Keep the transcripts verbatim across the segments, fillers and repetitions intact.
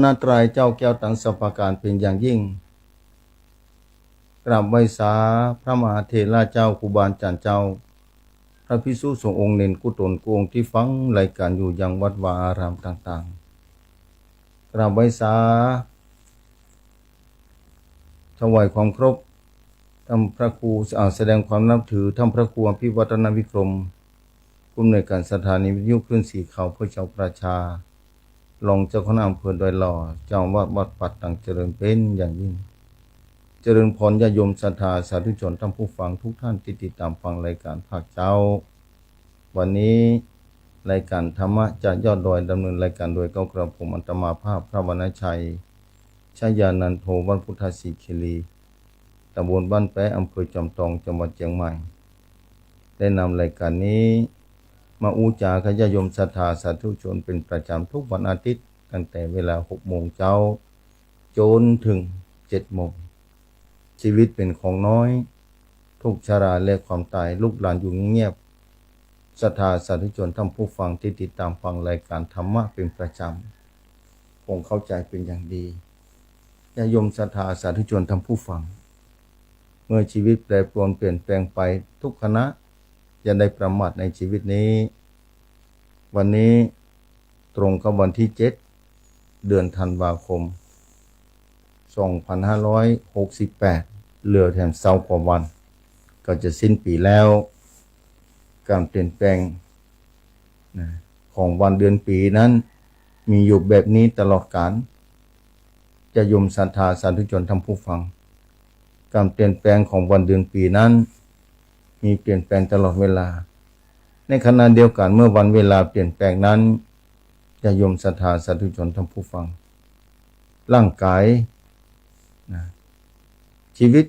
ณะไตรเจ้าแก้วตังสรรพประก๋านเป๋นอย่างยิ่ง กราบไหว้สาพระมหาเถระเจ้า ครูบาอาจ๋ารย์เจ้า พระภิกษุสงฆ์องค์เณรกู้ต๋นกู้องค์ตี้ฟังรายก๋านอยู่ยังวัดวาอารามต่างๆ กราบไหว้สา ถวายความเคารพ ท่านพระครู อ่า แสดงความนับถือท่านพระครูอภิวัฒนวิกรม ผู้อำนวยการสถานีวิทยุคลื่นสีขาวเพื่อชาวประชา รองเจ้าคณะอำเภอดอยหล่อ เจ้าอาวาสวัดป่าตังเจริญเป๋นอย่างยิ่ง เจริญพรญาติโยมศรัทธาสาธุชนท่านผู้ฟังทุกท่านตี้ติดต๋ามฟังรายก๋านภาคเจ๊า วันนี้รายก๋านธรรมะจากยอดดอย ดำเนินรายก๋านโดยเก้ากระผมอาตมาภาพพระวรรณชัย ชยานันโท วัดพุทธสิขิลี ตำบลบ้านแป๊ะ อำเภอจอมตอง จังหวัดเจียงใหม่ ได้นำรายก๋านนี้มาอู้จ๋ากับญาติโยมศรัทธาสาธุชนเป๋นประจ๋ำทุกวันอาทิตย์ ตั้งแต่เวลาหกโมงเจ๊า จ๋นเถิงเจ็ดโมง ชีวิตเป๋นของน้อย ทุกข์ชราและความต๋าย ลูกหลานอยู่เงียบๆ ศรัทธาสาธุชนท่านผู้ฟังตี้ติดต๋ามฟังรายก๋านธรรมะเป๋นประจ๋ำ คงเข้าใจ๋เป๋นอย่างดี ญาติโยมศรัทธาสาธุชนท่านผู้ฟัง เมื่อชีวิตแปรปรวนเปลี่ยนแปลงไปทุกขณะ อย่าได้ประมาทในชีวิตนี้ วันนี้ตรงกับวันตี้เจ็ด เดือนธันวาคม สองพันห้าร้อยหกสิบแปด เหลือแถมซาวกว่าวัน ก็จะสิ้นปี๋แล้ว ก๋านเปลี่ยนแปลง นะ ของวันเดือนปี๋นั้น มีอยู่แบบนี้ตลอดกาล ญาติโยมศรัทธาสาธุชนท่านผู้ฟัง ก๋านเปลี่ยนแปลงของวันเดือนปี๋นั้น มีเปลี่ยนแปลงตลอดเวลา ในขณะเดียวกั๋นเมื่อวันเวลาเปลี่ยนแปลงนั้น ญาติโยมศรัทธาสาธุชนท่านผู้ฟัง ร่างก๋าย นะ ชีวิต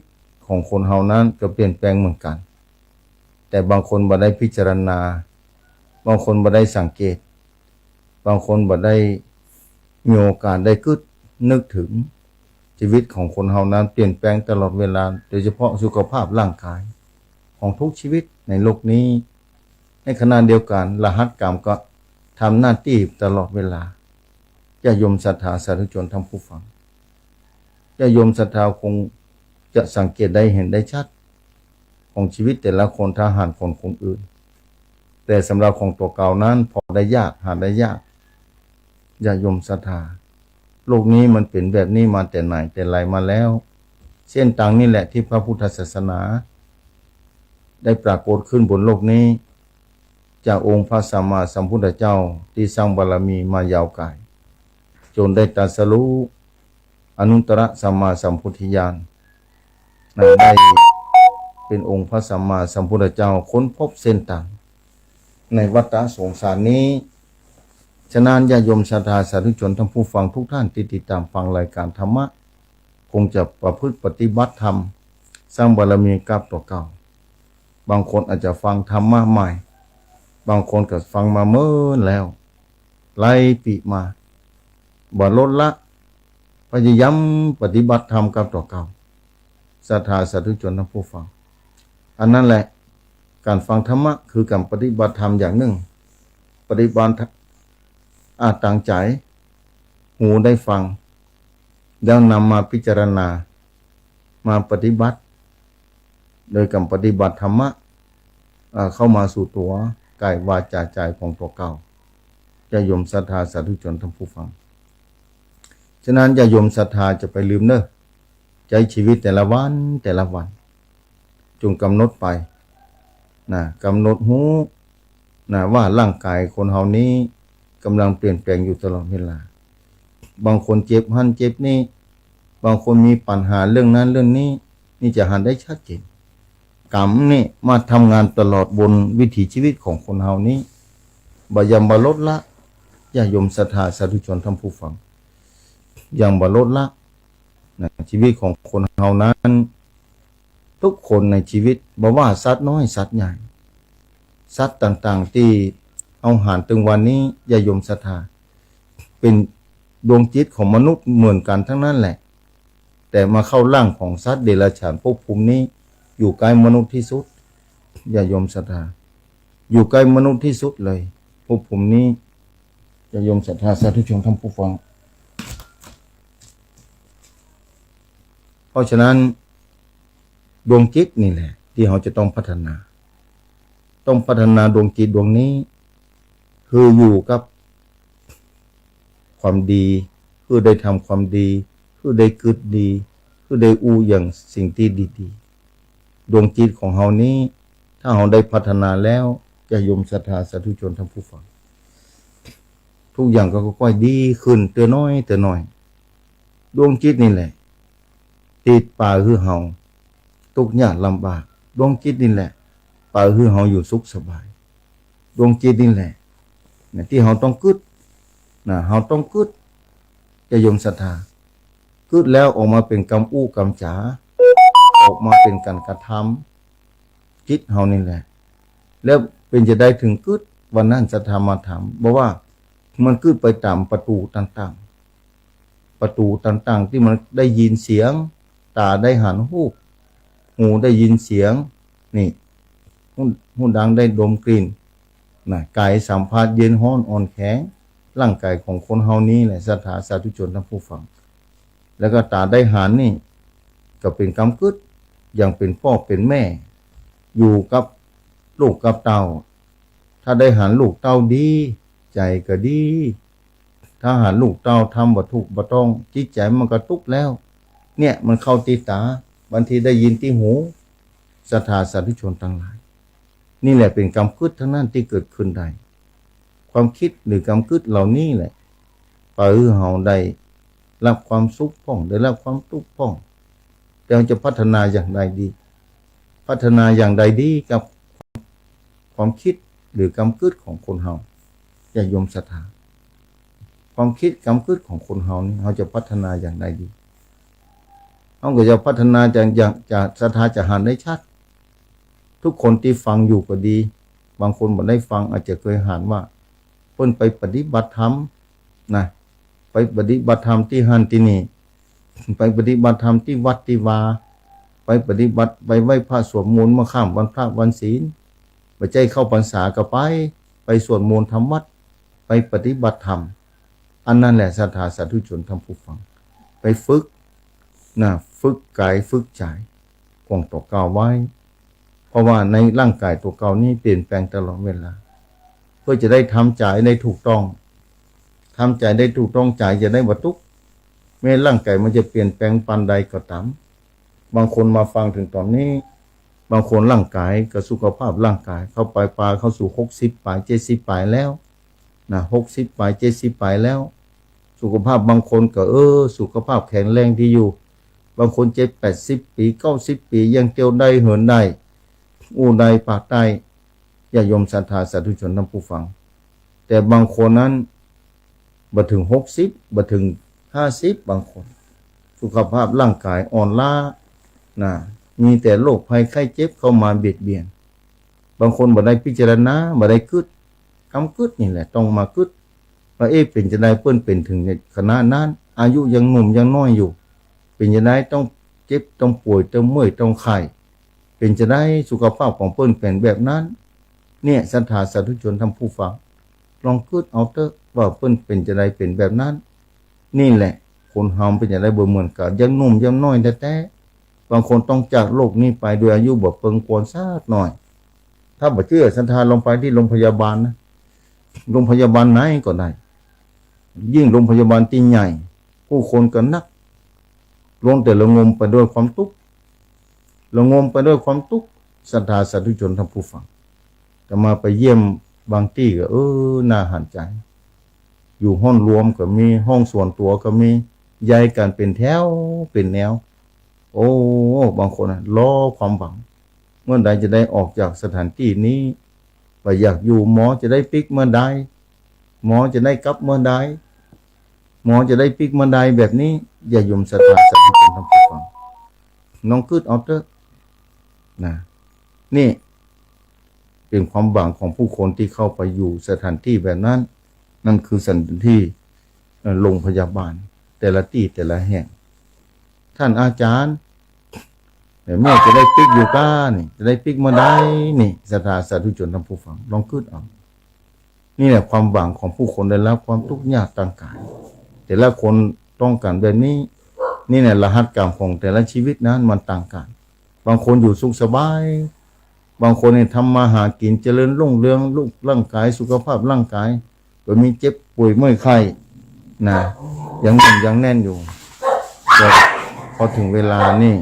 ของคนเฮานั้นก็เปลี่ยนแปลงเหมือนกั๋น แต่บางคนบ่ได้พิจารณา บางคนบ่ได้สังเกต บางคนบ่ได้มีโอกาสได้กึ๊ดนึกเถิง ชีวิตของคนเฮานั้นเปลี่ยนแปลงตลอดเวลา โดยเฉพาะสุขภาพร่างก๋ายของทุกชีวิตในโลกนี้ ในขณะเดียวกั๋นรหัสกรรมก็ทำหน้าตี้ตลอดเวลา ญาติโยมศรัทธาสาธุชนท่านผู้ฟัง ญาติโยมศรัทธาคงจะสังเกตได้เห็นได้ชัด ของชีวิตแต่ละคนถ้าหารของคนอื่น แต่สำหรับของตั๋วเก่านั้นผ่อได้ยาก หาได้ยาก ญาติโยมศรัทธา โลกนี้มันเป๋นแบบนี้มาแต่ไหนแต่ไรมาแล้ว เส้นตางนี่แหละที่พระพุทธศาสนาได้ปรากฏขึ้นบนโลกนี้ จากองค์พระสัมมาสัมพุทธเจ้าตี้สร้างบารมีมายาวไก๋ จ๋นได้ตรัสรู้อนุตตรสัมมาสัมโพธิญาณ นะ ได้เป๋นองค์พระสัมมาสัมพุทธเจ้า ค้นพบเส้นตางในวัฏฏะสงสารนี้ ฉะนั้นญาติโยมศรัทธาสาธุชนท่านผู้ฟังทุกท่านตี้ติดต๋ามฟังรายก๋านธรรมะ คงจะประพฤติปฏิบัติธรรม สร้างบารมีกับตั๋วเก่า บางคนอาจจะฟังธรรมะใหม่ บางคนก็ฟังมาเมินแล้ว หลายปี๋มา บ่ลดละ พยายามปฏิบัติธรรมกับตั๋วเก่า ศรัทธาสาธุชนท่านผู้ฟัง อันนั้นแหละ ก๋านฟังธรรมะคือก๋านปฏิบัติธรรมอย่างนึ่ง ปฏิบัติ อา ตั้งใจ๋ หูได้ฟัง แล้วนำมาพิจารณา มาปฏิบัติ โดยก๋านปฏิบัติธรรมะ เอ่อ เข้ามาสู่ตั๋ว ก๋าย วาจา ใจ๋ของตั๋วเก่า ญาติโยมศรัทธาสาธุชนท่านผู้ฟัง ฉะนั้นญาติโยมศรัทธาจะไปลืมเน่อ ใจ๊ชีวิตแต่ละวันแต่ละวัน จงกำหนดไป นะ กำหนดฮู้ นะ ว่าร่างก๋ายคนเฮานี้ก่ำลังเปลี่ยนแปลงอยู่ตลอดเวลา บางคนเจ็บหั้นเจ็บนี่ บางคนมีปัญหาเรื่องนั้นเรื่องนี้ นี่จะหันได้ชัดเจน กรรมนี่มาทำงานตลอดบนวิถีชีวิตของคนเฮานี้ บ่ยังบ่ลดละ ญาติโยมศรัทธาสาธุชนท่านผู้ฟัง ยังบ่ลดละ นะ ชีวิตของคนเฮานั้น ทุกคนในชีวิต บ่ว่าสัตว์น้อยสัตว์ใหญ่ สัตว์ต่างๆ ตี้เฮาหันตึงวันนี้ ญาติโยมศรัทธา เป๋นดวงจิตของมนุษย์เหมือนกั๋นตังนั้นแหละ แต่มาเข้าร่างของสัตว์เดรัจฉานภพภูมินี้ อยู่ใก้มนุษย์ตี้สุด ญาติโยมศรัทธา อยู่ใก้มนุษย์ตี้สุดเลย ภพภูมินี้ ญาติโยมศรัทธาสาธุชนท่านผู้ฟัง ราะฉะนั้น ดวงจิตนี่แหละ ตี้เฮาจะต้องพัฒนา ต้องพัฒนาดวงจิตดวงนี้ หื้ออยู่กับความดี หื้อได้ทำความดี หื้อได้กึ๊ดดี หื้อได้อู้อย่างสิ่งตี้ดีๆ ดวงจิตของเฮานี้ ถ้าเฮาได้พัฒนาแล้ว ญาติโยมศรัทธาสาธุชนท่านผู้ฟัง ทุกอย่างก็ค่อยๆดีขึ้นเตื้อน้อยเตื้อน้อย ดวงจิตนี่แหละ ตี้ปาหื้อเฮาตุ๊กข์ยากลำบาก ดวงจิตนี่แหละ ปาหื้อเฮาอยู่สุขสบาย ดวงจิตนี่แหละ เนี่ย ตี้เฮาต้องกึ๊ดนะ เฮาต้องกึ๊ด ญาติโยมศรัทธา กึ๊ดแล้วออกมาเป๋นกำอู้กำจ๋า ออกมาเป๋นก๋านกระทำ จิตเฮานี่แหละ แล้วเป๋นจาใดเถิงกึ๊ด วันนั้นศรัทธามาถาม บอกว่ามันกึ๊ดไปต๋ามประตู๋ต่างๆ ประตู๋ต่างๆ ตี้มันได้ยินเสียง ต๋าได้หันฮูป หูได้ยินเสียง นี่ หู หูดังได้ดมกลิ่น นะ ก๋ายสัมผัสเย็นฮ้อนอ่อนแข็ง ร่างก๋ายของคนเฮานี้แหละ ศรัทธาสาธุชนท่านผู้ฟัง แล้วก็ต๋าได้หันนี่ ก็เป๋นกำกึ๊ด อย่างเป๋นป้อเป๋นแม่ อยู่กับลูกกับเต้า ถ้าได้หันลูกเต้าดี ใจ๋ก็ดี ถ้าหันลูกเต้าทำบ่ถูกบ่ต้อง จิตใจ๋มันก็ตุ๊กข์แล้ว เนี่ย มันเข้าตี้ต๋า บางทีได้ยินตี้หู ศรัทธาสาธุชนตังหลาย นี่แหละเป๋นกำกึ๊ดตังนั้นตี้เกิดขึ้นได้ ความกึ๊ดหรือกำกึ๊ดเหล่านี้แหละ ปาหื้อเฮาได้ฮับความสุขพ่อง ได้ฮับความตุ๊กข์พ่อง แต่เฮาจะพัฒนาอย่างใดดี พัฒนาอย่างใดดีกับความกึ๊ดหรือกำกึ๊ดของคนเฮา ญาติโยมศรัทธา ความกึ๊ดกำกึ๊ดของคนเฮานี่ เฮาจะพัฒนาอย่างใดดี เฮาก็จะพัฒนาจาก จาก จากศรัทธาจะหันได้ชัด ทุกคนตี้ฟังอยู่ก็ดี บางคนบ่ได้ฟังอาจจะเกยหันว่า เปิ้นไปปฏิบัติธรรมนะ ไปปฏิบัติธรรมตี้หั้นตี้นี่ ไปปฏิบัติธรรมตี้วัดตี้วา ไปปฏิบัติ ไปไหว้พระสวดมนต์เมื่อค่ำวันพระวันศีล บ่ใจ้เข้าพรรษาก็ไป ไปสวดมนต์ทำวัตร ไปปฏิบัติธรรม อันนั้นแหละศรัทธาสาธุชนท่านผู้ฟัง ไปฝึกนะ ฝึกก๋ายฝึกใจ๋ ของตั๋วเก่าไว้ เพราะว่าในร่างก๋ายตั๋วเก่านี้เปลี่ยนแปลงตลอดเวลา เพื่อจะได้ทำใจ๋ได้ถูกต้อง ทำใจ๋ได้ถูกต้อง ใจ๋จะได้บ่ตุ๊กข์ แม้ร่างก๋ายมันจะเปลี่ยนแปลงปานใดก็ต๋าม บางคนมาฟังเถิงต๋อนนี้ บางคนร่างก๋ายกับสุขภาพร่างก๋ายเข้าไปปาเข้าสู่หกสิบป๋าย เจ็ดสิบป๋ายแล้วนะ หกสิบป๋าย เจ็ดสิบป๋ายแล้ว สุขภาพบางคนก็ เออ สุขภาพแข็งแรงดีอยู่ บางคนเจ็ดแปดสิบปี๋ เก้าสิบปี๋ ยังเตียวได้ เหินได้ อู้ได้ ปากได้ ญาติโยมศรัทธาสาธุชนท่านผู้ฟัง แต่บางคนนั้น บ่เถิงหกสิบ บ่เถิงห้าสิบ บางคน สุขภาพร่างก๋ายอ่อนล้านะ มีแต่โรคภัยไข้เจ็บเข้ามาเบียดเบียน บางคนบ่ได้พิจารณา บ่ได้กึ๊ด กำกึ๊ดนี่แหละ ต้องมากึ๊ด ว่า เอ๊ะ เป๋นจาใดเปิ้นเป๋นเถิงในขนาดนั้น อายุยังหนุ่มยังน้อยอยู่ เป๋นจาใดต้องเจ็บ ต้องป่วย ต้องเมื่อย ต้องไข้ เป๋นจาใดสุขภาพของเปิ้นเป๋นแบบนั้น เนี่ย ศรัทธาสาธุชนท่านผู้ฟัง ลองกึ๊ดเอาเต๊อะ ว่าเปิ้นเป๋นจาใดเป๋นแบบนั้น นี่แหละ คนเฮาเป๋นจาใดบ่เหมือนกั๋น ยังหนุ่มยังน้อยแต๊ๆ บางคนต้องจากโลกนี้ไปโดยอายุบ่เปิงควรสักหน่อย ถ้าบ่เจื้อศรัทธาลองไปตี้โรงพยาบาลนะ โรงพยาบาลไหนก็ได้ ยิ่งโรงพยาบาลตี้ใหญ่ ผู้คนก็นัก ล้วนแต่ระงมไปด้วยความตุ๊กข์ ระงมไปด้วยความตุ๊กข์ ศรัทธาสาธุชนท่านผู้ฟัง อาตมาไปเยี่ยมบางตี้ก็ เออ น่าหันใจ๋ อยู่ห้องรวมก็มี ห้องส่วนตั๋วก็มี ใยกั๋นเป๋นแถวเป๋นแนว โอ้ บางคนนะ รอความหวัง เมื่อใดจะได้ออกจากสถานตี้นี้ บ่อยากอยู่ หมอจะได้ปิ๊กเมื่อใด หมอจะได้กลับเมื่อใด หมอจะได้ปิ๊กเมื่อใด แบบนี้ ญาติโยมศรัทธาสาธุชนท่านผู้ฟัง ลองกึ๊ดเอาเต๊อะนะ นี่เป๋นความหวังของผู้คนตี้เข้าไปอยู่สถานตี้แบบนั้น นั่นคือสถานตี้ เอ่อ โรงพยาบาล แต่ละตี้แต่ละแห่ง ท่านอาจ๋ารย์ เดี๋ยวแม่จะได้ปิ๊กอยู่ก้านี่ จะได้ปิ๊กเมื่อใดนี่ ศรัทธาสาธุชนท่านผู้ฟัง ลองกึ๊ดเอา นี่แหละความหวังของผู้คนได้ฮับความตุ๊กข์ยากตางก๋าย แต่ละคนต้องก๋านแบบนี้ นี่แหละรหัสกรรมของแต่ละชีวิตนั้นมันต่างกั๋น บางคนอยู่สุขสบาย บางคนเนี่ยทำมาหากิ๋นเจริญรุ่งเรือง รูปร่างกาย สุขภาพร่างกาย บ่มีเจ็บป่วยเมื่อยไข้นะ ยังหนุ่มยังแน่นอยู่ แต่พอเถิงเวลานี่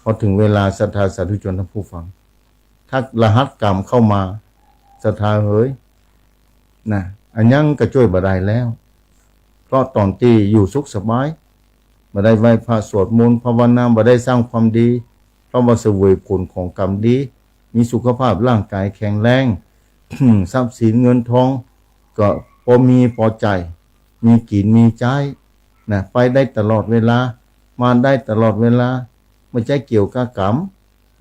พอเถิงเวลาศรัทธาสาธุชนท่านผู้ฟัง ถ้ารหัสกรรมเข้ามา ศรัทธาเหย นะ อะหยังก็จ้วยบ่ได้แล้ว เพราะต๋อนตี้อยู่สุขสบาย บ่ได้ไหว้พระสวดมนต์ภาวนา บ่ได้สร้างความดี เพราะว่าเสวยผลของกรรมดี มีสุขภาพร่างกายแข็งแรง ทรัพย์สินเงินทองก็พอมีพอใจ๊ มีกิ๋นมีใจ๊นะ ไปได้ตลอดเวลา มาได้ตลอดเวลา บ่ใจ้เกี่ยวกับกรรม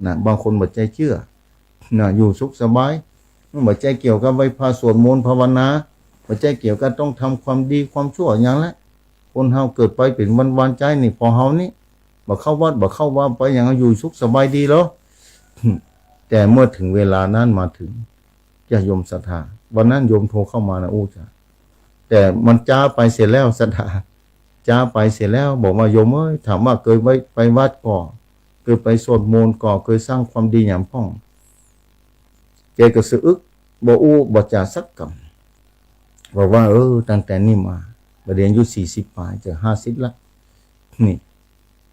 นะ บางคนบ่ใจ้เจื้อนะ อยู่สุขสบาย มันบ่ใจ้เกี่ยวกับไหว้พระสวดมนต์ภาวนา บ่ใจ้เกี่ยวกับต้องทำความดีความชั่วหยังละ คนเฮาเกิดไปเป๋นวันๆ ใจ๊นี่ ปอเฮานี่ บ่เข้าวัด บ่เข้าวา ไปหยัง อยู่สุขสบายดีแล้ว แต่เมื่อเถิงเวลานั้นมาเถิง ญาติโยมศรัทธา วันนั้นโยมโทรเข้ามานะ อู้จ้ะ แต่มันจ๊าไปเสียแล้ว ศรัทธา จ๊าไปเสียแล้ว บอกว่า โยมเอ๋ย ถามว่าเกยไป ไปวัดก่อ เกยไปสวดมนต์ก่อ เกยสร้างความดีหยังพ่อง แกก็สะอึก บ่อู้บ่จ๋าสักกำ บอกว่า เออ ตั้งแต่นี้มา บ่าเดี๋ยวอายุสี่สิบป๋าย จะห้าสิบละ นี่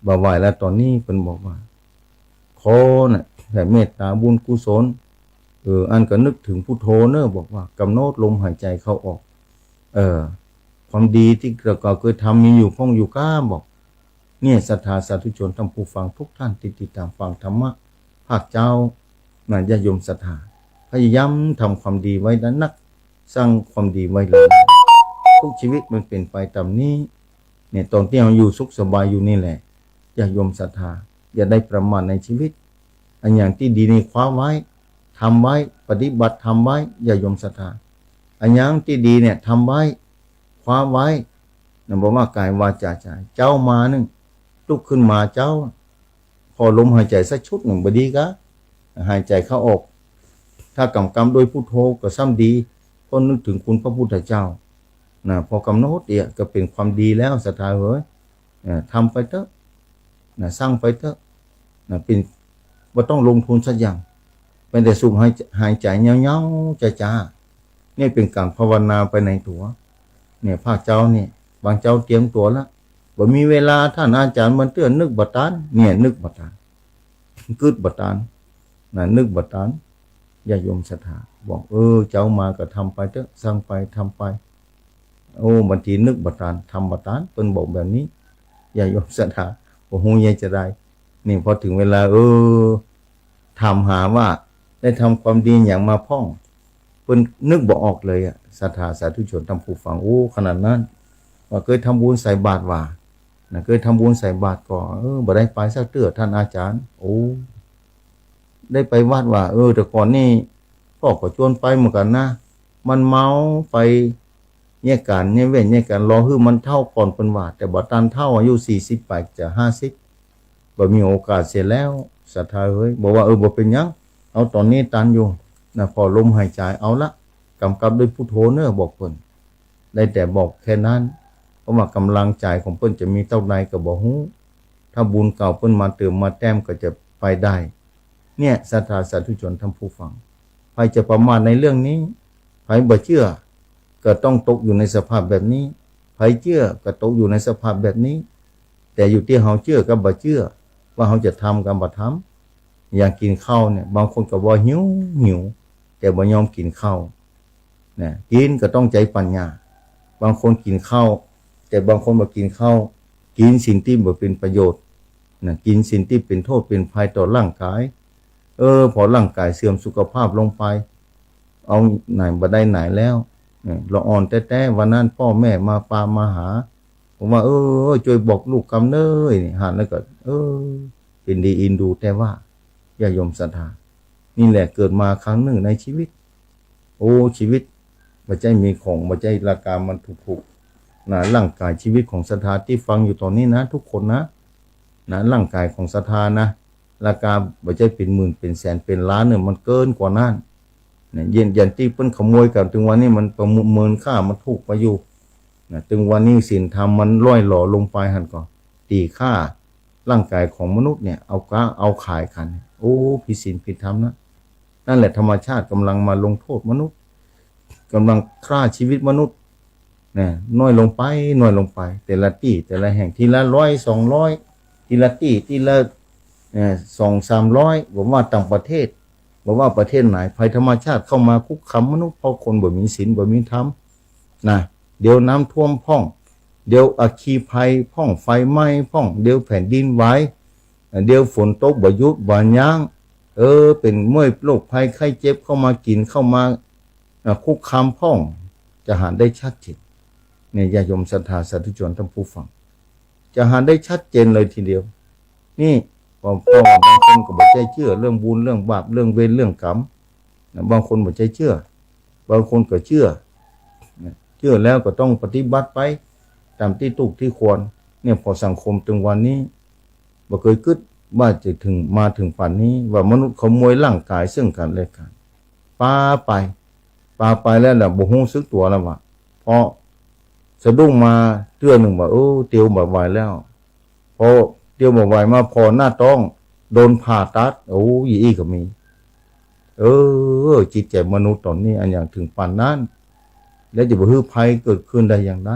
บ่าไหวแล้ว ต๋อนนี้เปิ้นบอกว่า ขอน่ะ แผ่เมตตาบุญกุศล เออ อันก็นึกเถิงพุทโธเน่อ บอกว่า กำหนดลมหายใจ๋เข้าออก เออ ความดีตี้เก่าๆ เกยทำมีอยู่พ่องอยู่ก้า บอก เนี่ย ศรัทธาสาธุชนท่านผู้ฟังทุกท่านตี้ติดต๋ามฟังธรรมะภาคเจ๊านะ ญาติโยมศรัทธา พยายามทำความดีไว้นะนัก สร้างความดีไว้เลย ทุกชีวิตมันเป๋นไปต๋ามนี้ เนี่ย ต๋อนตี้เฮาอยู่สุขสบายอยู่นี่แหละ ญาติโยมศรัทธา อย่าได้ประมาทในชีวิต อะหยังตี้ดีนี่คว้าไว้ ทำไว้ ปฏิบัติธรรมไว้ ญาติโยมศรัทธา อะหยังตี้ดีเนี่ย ทำไว้ คว้าไว้นะ บ่ว่ากายวาจาใจ๋ เจ๊ามานึ่ง ลุกขึ้นมาเจ๊า ผ่อลมหายใจ๋สักชุดนึ่งบ่ดีกา หายใจ๋เข้าออก ถ้ากำกำโดยพุทโธก็ซ้ำดี เพราะนึกเถิงคุณพระพุทธเจ้านะ พอกำหนดเอี้ยก็เป๋นความดีแล้ว ศรัทธาเหย เออ ทำไปเต๊อะนะ สร้างไปเต๊อะนะ เป๋น บ่ต้องลงทุนสักอย่าง เป๋นแต่สูบหาย หายใจ๋ยาวๆ จ๊าๆ เนี่ยเป๋นก๋านภาวนาไปในตั๋ว เนี่ย ภาคเจ๊านี่ บางเจ๊าเตรียมตั๋วละ บ่มีเวลา ต้านอาจ๋ารย์มันเตื้อน นึกบ่ตัน เนี่ย นึกบ่ตัน กึ๊ดบ่ตันนะ นึกบ่ตัน ญาติโยมศรัทธา บอก เออ เจ๊ามาก็ทำไปเต๊อะ สร้างไป ทำไป โอ้ บางทีนึกบ่ตัน ทำบ่ตัน เปิ้นบอกแบบนี้ ญาติโยมศรัทธา บ่ฮู้จะใด นี่พอเถิงเวลา เออ ถามหาว่าได้ทำความดีหยังมาพ่อง เปิ้นนึกบ่ออกเลยอะ ศรัทธาสาธุชนท่านผู้ฟัง โอ้ ขนาดนั้น ว่าเกยทำบุญใส่บาตรหว่า นะ เกยทำบุญใส่บาตรก่อ เออ บ่ได้ไปสักเตื้อ ต้านอาจ๋ารย์ โอ้ ได้ไปวัดหว่า เออ แต่ก่อนนี่ ป้อก็จวนไปเหมือนกั๋นนะ มันเมาไป เยียะก๋าน เยียะเว้น เยียะก๋าน รอหื้อมันเฒ่าก่อนเปิ้นว่า แต่บ่ตันเฒ่า อายุสี่สิบป๋ายจะห้าสิบ บ่มีโอกาสเสียแล้ว ศรัทธาเอ๋ย บอกว่า เออ บ่เป๋นหยัง เอาต๋อนนี้ตันอยู่นะ ผ่อลมหายใจ๋ เอาละ กำกับด้วยพุทโธเน่อ บอกเปิ้น ได้แต่บอกแค่นั้น เพราะว่ากำลังใจ๋ของเปิ้นจะมีเต้าใดก็บ่ฮู้ ถ้าบุญเก่าเปิ้นมาเติมมาแต้มก็จะไปได้ เนี่ย ศรัทธาสาธุชนท่านผู้ฟัง ใผจะประมาทในเรื่องนี้ ใผบ่เจื้อ ก็ต้องตกอยู่ในสภาพแบบนี้ ใผเจื้อ ก็ตกอยู่ในสภาพแบบนี้ แต่อยู่ตี้เฮาเจื้อกับบ่เจื้อ ว่าเฮาจะทำกับบ่ทำ อย่างกิ๋นข้าวเนี่ย บางคนก็ว่าหิว หิว แต่บ่ยอมกิ๋นข้าว นะ กิ๋นก็ต้องใจ๊ปัญญา บางคนกิ๋นข้าว แต่บางคนบ่กิ๋นข้าว กิ๋นสิ่งตี้บ่เป๋นประโยชน์ นะ กิ๋นสิ่งตี้เป๋นโต้ษเป๋นภัยต่อร่างกาย เออ พอร่างกายเสื่อมสุขภาพลงไป เอาไหนบ่ได้ไหนแล้ว เนี่ย ละอ่อนแต๊ๆ วันนั้นป้อแม่มาปามาหา ผมว่า เออ จ้วยบอกลูกกำเน่อ นี่ หันแล้วก็ เออ เป๋นดีเอ็นดู แต่ว่า ญาติโยมศรัทธา นี่แหละเกิดมาครั้งนึ่งในชีวิต โอ้ ชีวิต บ่ใจ้มีของ บ่ใจ้ราคามันถูกๆ นะ ร่างกายชีวิตของศรัทธาตี้ฟังอยู่ต๋อนนี้นะ ทุกคนนะ นะ ร่างกายของศรัทธานะ ราคาบ่ใจ้เป๋นหมื่น เป๋นแสน เป๋นล้านเนี่ย มันเกินกว่านั้น นะ เยียะ อย่างตี้เปิ้นขโมยกั๋น ตึงวันนี้มันประมูลค่ามันถูกไปอยู่ นะ ตึงวันนี้ศีลธรรมมันร่อยหรอลงไปหั้นก่อ ตี๋ฆ่าร่างก๋ายของมนุษย์เนี่ย เอาก๊า เอาขายกั๋น โอ้ ผิดศีลผิดธรรมนะ นั่นแหละธรรมชาติก่ำลังมาลงโต้ษมนุษย์ ก่ำลังฆ่าชีวิตมนุษย์ นะ น้อยลงไป น้อยลงไป แต่ละตี้ แต่ละแห่ง ทีละร้อย สองร้อย ทีละตี้ ทีละ เอ่อ สองสามร้อย บ่ว่าต่างประเทศ บ่ว่าประเทศไหน ภัยธรรมชาติเข้ามาคุกคามมนุษย์ เพราะคนบ่มีศีล บ่มีธรรม นะ เดี๋ยวน้ำท่วมพ่อง เดี๋ยวอัคคีภัยพ่อง ไฟไหม้พ่อง เดี๋ยวแผ่นดินไหว เดี๋ยวฝนตกบ่หยุดบ่ยั้ง เออ เป๋นเมื่อยโรคภัยไข้เจ็บเข้ามากิ๋น เข้ามา อ่ะ คุกคามพ่อง จะหันได้ชัดเจน เนี่ย ญาติโยมศรัทธาสาธุชนท่านผู้ฟัง จะหันได้ชัดเจนเลยทีเดียว นี่ เพราะ เพราะว่าบางคนก็บ่ใจ้เจื้อเรื่องบุญเรื่องบาป เรื่องเวรเรื่องกรรม นะ บางคนบ่ใจ้เจื้อ บางคนก็เจื้อ นะ เจื้อแล้วก็ต้องปฏิบัติไปต๋ามตี้ถูกตี้ควร เนี่ย พอสังคมตึงวันนี้ บ่เกยกึ๊ดว่าจะเถิง มาเถิงป่านนี้ ว่ามนุษย์เขามวยร่างก๋ายเซิ่งกั๋นและกั๋น ปาไป ปาไปแล้วแหละ บ่ฮู้สึกตั๋วแล้ววะ พอสะดุ้งมาเตื้อนึ่งว่า เออ เตียวบ่ไหวแล้ว พอเตียวบ่ไหวมาผ่อหน้าต๊อง โดนผ่าตัด โอ้ อย่างอี้ก็มี เออ จิตใจ๋มนุษย์ต๋อนนี้ อันหยังเถิงป่านนั้น แล้วจะบ่หื้อภัยเกิดขึ้นได้อย่างใด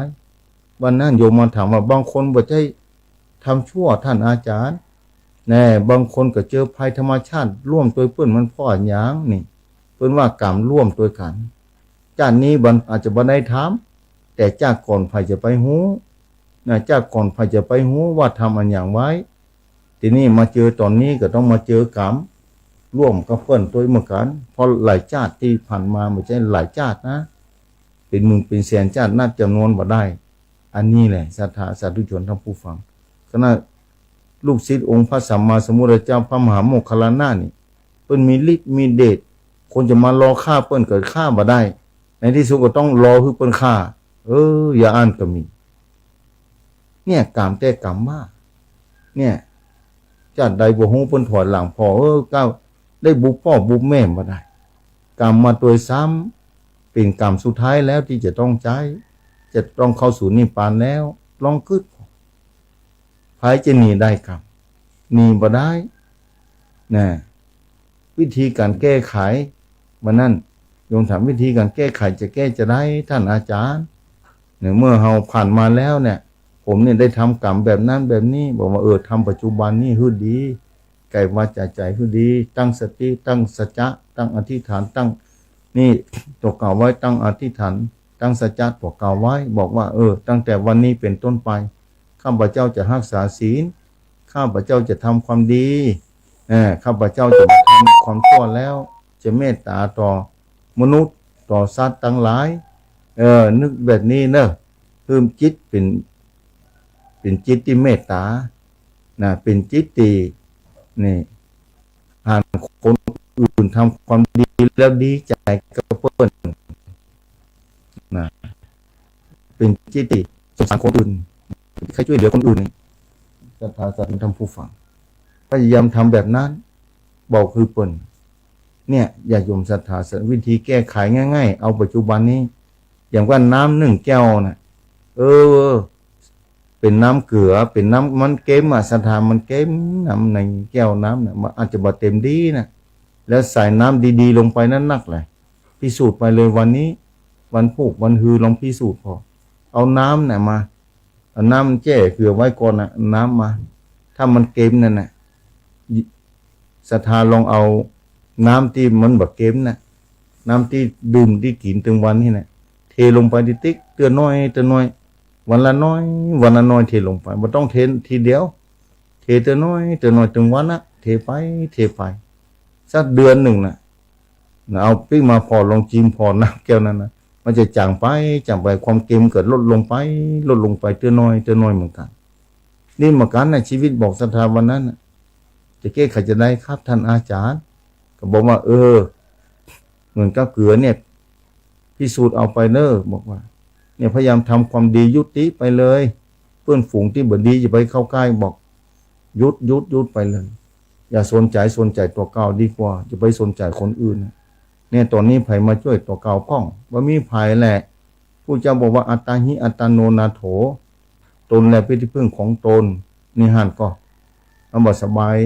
วันนั้นโยมมาถามว่า บางคนบ่ใจ้ทำชั่ว ท่านอาจารย์ แน่ บางคนก็เจอภัยธรรมชาติร่วมตวยเปิ้น มันเพราะอะหยังนี่ เปิ้นว่ากรรมร่วมตวยกั๋น จาตินี้บ่ อาจจะบ่ได้ทำ แต่จาติก่อนใผจะไปฮู้ นะ จาติก่อนใผจะไปฮู้ว่าทำอะหยังไว้ ทีนี้มาเจอต๋อนนี้ก็ต้องมาเจอกรรมร่วมกับเปิ้นตวยเหมือนกั๋น เพราะหลายจาติตี้ผ่านมา บ่ใจ้หลายจาตินะ เป๋นหมื่นเป๋นแสนจาติ นับจ๋ำนวนบ่ได้ อันนี้แหละศรัทธาสาธุชนท่านผู้ฟัง ขนาดลูกศิษย์องค์พระสัมมาสัมพุทธเจ้า พระมหาโมคคัลลานะนี่ เปิ้นมีฤทธิ์มีเดช คนจะมารอฆ่าเปิ้นก็ฆ่าบ่ได้ ในที่สุดก็ต้องรอหื้อเปิ้นฆ่า เออ อย่างอั้นก็มี เนี่ย กรรมแต๊กรรมว่า เนี่ย จาติใดบ่ฮู้เปิ้นถอยหลังผ่อ เออ ก้าว ได้บุบป้อบุบแม่บ่ได้ กรรมมาตวยซ้ำ เป๋นกรรมสุดท้ายแล้วตี้จะต้องใจ๊ จะต้องเข้าสู่นิพพานแล้ว ลองกึ๊ด ใผจะหนีได้กรรม หนีบ่ได้ นะ วิธีก๋านแก้ไข วันนั้นโยมถาม วิธีก๋านแก้ไขจะแก้จาใด ท่านอาจารย์ เนี่ย เมื่อเฮาผ่านมาแล้วเนี่ย ผมเนี่ยได้ทำกรรมแบบนั้นแบบนี้ บอกว่า เออ ทำปัจจุบันนี้หื้อดี ก๋ายวาจาใจ๋หื้อดี ตั้งสติ ตั้งสัจจะ ตั้งอธิษฐาน ตั้งนี่ตั๋วกล่าวไว้ ตั้งอธิษฐาน ตั้งสัจจะตั๋วกล่าวไว้ บอกว่า เออ ตั้งแต่วันนี้เป๋นต้นไป ข้าพเจ้าจะฮักษาศีล ข้าพเจ้าจะทำความดี เออ ข้าพเจ้าจะบ่ทำความชั่วแล้ว จะเมตต๋าต่อมนุษย์ ต่อสัตว์ตังหลาย เออ นึกแบบนี้เนาะ หื้อจิตเป๋น เป๋นจิตตี้เมตต๋า นะ เป๋นจิตตี้ นี่ หันคนอื่นทำความดีแล้วดีใจ๋กับเปิ้น นะ เป๋นจิตตี้สงสารคนอื่น ใค่จ้วยเหลือคนอื่นนี่ ศรัทธาสาธุชนท่านผู้ฟัง พยายามทำแบบนั้น บอกหื้อเปิ้น เนี่ย ญาติโยมศรัทธา วิธีแก้ไขง่ายๆ เอาปัจจุบันนี้ อย่างว่าน้ำนึ่งแก้วน่ะ เออ เป๋นน้ำเกลือ เป๋นน้ำมันเก็มอะ ศรัทธา มันเก็ม น้ำในแก้วน้ำน่ะ มันอาจจะบ่เต็มดีนะ แล้วใส่น้ำดีๆ ลงไปนั้นนักแหละ พิสูจน์ไปเลยวันนี้ วันพูกวันฮือ ลองพิสูจน์ผ่อ เอาน้ำน่ะมา เอาน้ำแจ้เกลือไว้ก่อนน่ะ เอาน้ำมา ถ้ามันเก็มนั่นน่ะ ศรัทธาลองเอาน้ำตี้มันบ่เก็มน่ะ น้ำตี้ดื่มตี้กิ๋นตึงวันนี่น่ะ เทลงไปติ๊กๆ เตื้อน้อยเตื้อน้อย วันละน้อย วันละน้อย เทลงไป บ่ต้องเททีเดียว เทเตื้อน้อยเตื้อน้อย ตึงวันน่ะ เทไป เทไป สักเดือนนึ่งน่ะ นะ เอาปิ๊กมาผ่อ ลองจิมผ่อน้ำแก้วนั้นนะ มันจะจ๋างไป จ๋างไป ความเก็มก็ลดลงไป ลดลงไป เตื้อน้อย เตื้อน้อยเหมือนกั๋น นี่เหมือนกั๋นนะ ชีวิตบอกศรัทธาวันนั้นน่ะ จะแก้ไขจาใดครับท่านอาจารย์ ก็บอกว่า เออ เหมือนกับเกลือเนี่ย พิสูจน์เอาไปเน้อ บอกว่า เนี่ย พยายามทำความดี ยุติไปเลย เปื้อนฝูงตี้บ่ดีอย่าไปเข้าใก้ บอก หยุด หยุด หยุดไปเลย อย่าสนใจ๋ สนใจ๋ตั๋วเก่าดีกว่า อย่าไปสนใจ๋คนอื่น เนี่ย ต๋อนนี้ใผมาจ้วยตั๋วเก่าพ่อง บ่มีใผแหละ พุทธเจ้าบอกว่า อัตตาหิ อัตตาโน นาโถ ตนแลเป็นที่พึ่งของตน นี่หั้นก่อ มันบ่สบาย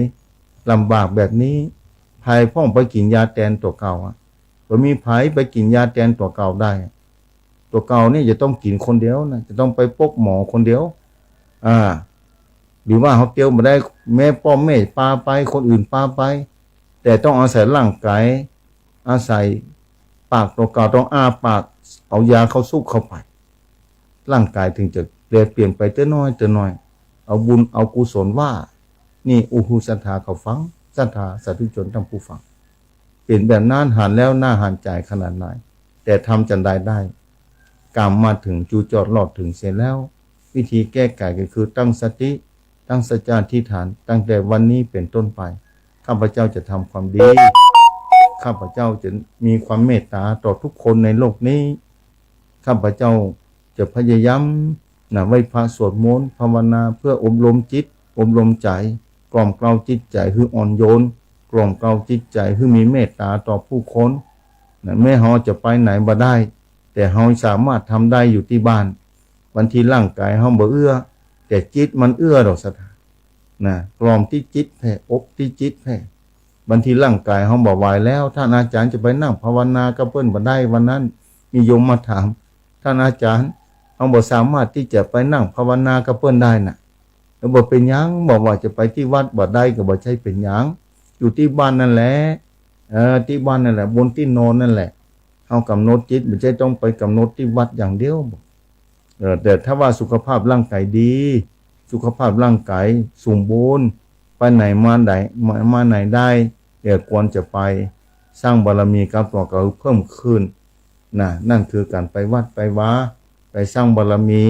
ลำบากแบบนี้ ใผพ่องไปกิ๋นยาแตนตั๋วเก่าอะ บ่มีใผไปกิ๋นยาแตนตั๋วเก่าได้ ตั๋วเก่าเนี่ยจะต้องกิ๋นคนเดียวนะ จะต้องไปปบหมอคนเดียว อ่า หรือว่าเฮาเตียวบ่ได้ แม้ป้อแม่ปาไป คนอื่นปาไป แต่ต้องอาศัยร่างก๋าย อาศัยปากตั๋วเก่า ต้องอ้าปาก เอายาเข้าสูบเข้าไป ร่างก๋ายถึงจะแปรเปลี่ยนไปเตื้อน้อยเตื้อน้อย เอาบุญเอากุศลว่า นี่ อู้หู้ ศรัทธาเขาฟัง ศรัทธาสาธุชนท่านผู้ฟัง เป๋นแบบนั้น หันแล้วน่าหันใจ๋ขนาดไหน แต่ทำจันใดได้ กรรมมาเถิงจุดจอดรอดเถิงเสียแล้ว วิธีแก้ไขก็คือตั้งสติ ตั้งสัจจะอธิษฐาน ตั้งแต่วันนี้เป๋นต้นไป ข้าพเจ้าจะทำความดี ข้าพเจ้าจะมีความเมตตาต่อทุกคนในโลกนี้ ข้าพเจ้าจะพยายามนะ ไหว้พระสวดมนต์ภาวนาเพื่ออบรมจิต อบรมใจ๋ กล่อมเกลาจิตใจ๋หื้ออ่อนโยน กล่อมเกลาจิตใจ๋หื้อมีเมตตาต่อผู้คนนะ แม้เฮาจะไปไหนบ่ได้ แต่เฮาสามารถทำได้อยู่ตี้บ้าน บางทีร่างก๋ายเฮาบ่เอื้อ แต่จิตมันเอื้อดอกศรัทธา นะ กล่อมตี้จิตแพ่ อบตี้จิตแพ่ บางทีร่างก๋ายเฮาบ่ไหวแล้ว ท่านอาจารย์จะไปนั่งภาวนากับเปิ้นบ่ได้ วันนั้นมีโยมมาถาม ท่านอาจารย์ เฮาบ่สามารถตี้จะไปนั่งภาวนากับเปิ้นได้นะ แล้วบ่เป๋นหยัง บอกว่าจะไปตี้วัดบ่ได้ก็บ่ใจ้เป๋นหยัง อยู่ตี้บ้านนั่นแหละ เออ ตี้บ้านนั่นแหละ บนตี้นอนนั่นแหละ เฮากำหนดจิต บ่ใจ้ต้องไปกำหนดตี้วัดอย่างเดียว เออ แต่ถ้าว่าสุขภาพร่างก๋ายดี สุขภาพร่างก๋ายสมบูรณ์ ไปไหนมาไหน มา มาไหนได้ เออ ควรจะไปสร้างบารมีกับตั๋วเก่าหื้อเพิ่มขึ้นนะ นั่นคือก๋านไปวัดไปวา ไปสร้างบารมี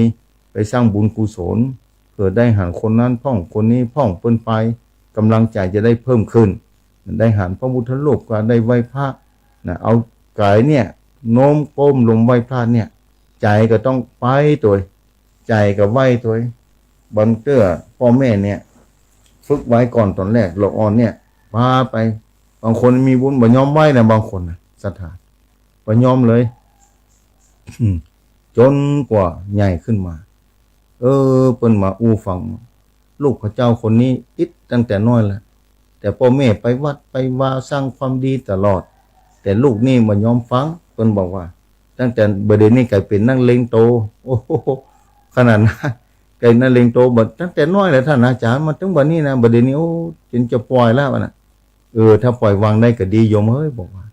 ไปสร้างบุญกุศล เผื่อได้หันคนนั้นพ่องคนนี้พ่องเปิ้นไป ก๋ำลังใจ๋จะได้เพิ่มขึ้น ได้หันพระพุทธรูปก็ได้ไหว้พระนะ เอาก๋ายเนี่ยโน้มก้มลงไหว้พระเนี่ย ใจ๋ก็ต้องไปตวย ใจ๋ก็ไหว้ตวย บางเตื้อป้อแม่เนี่ย ฝึกไว้ก่อนต๋อนแรก ละอ่อนเนี่ย ปาไป บางคนมีบุญบ่ยอมไหว้นะ บางคนนะ ศรัทธา บ่ยอมเลย อืม จ๋นกว่าใหญ่ขึ้นมา เออ เปิ้นมาอู้ฟัง ลูกข้าเจ้าคนนี้ติดตั้งแต่น้อยแล้ว แต่ป้อแม่ไปวัดไปวาสร้างความดีตลอด แต่ลูกนี่บ่ยอมฟัง เปิ้นบอกว่า ตั้งแต่บ่าเดี่ยวนี้ก๋ายเป๋นนักเลงโต โอ้โห ขนาดนั้น ก๋ายนักเลงโต บ่าตั้งแต่น้อยแล้วท่านอาจารย์ มาเถิงบ่านี้นะ บ่าเดี่ยวนี้ โอ้ จ๋นจะป่อยแล้วนะ เออ ถ้าป่อยวางได้ก็ดีโยมเอ้ย บอกว่า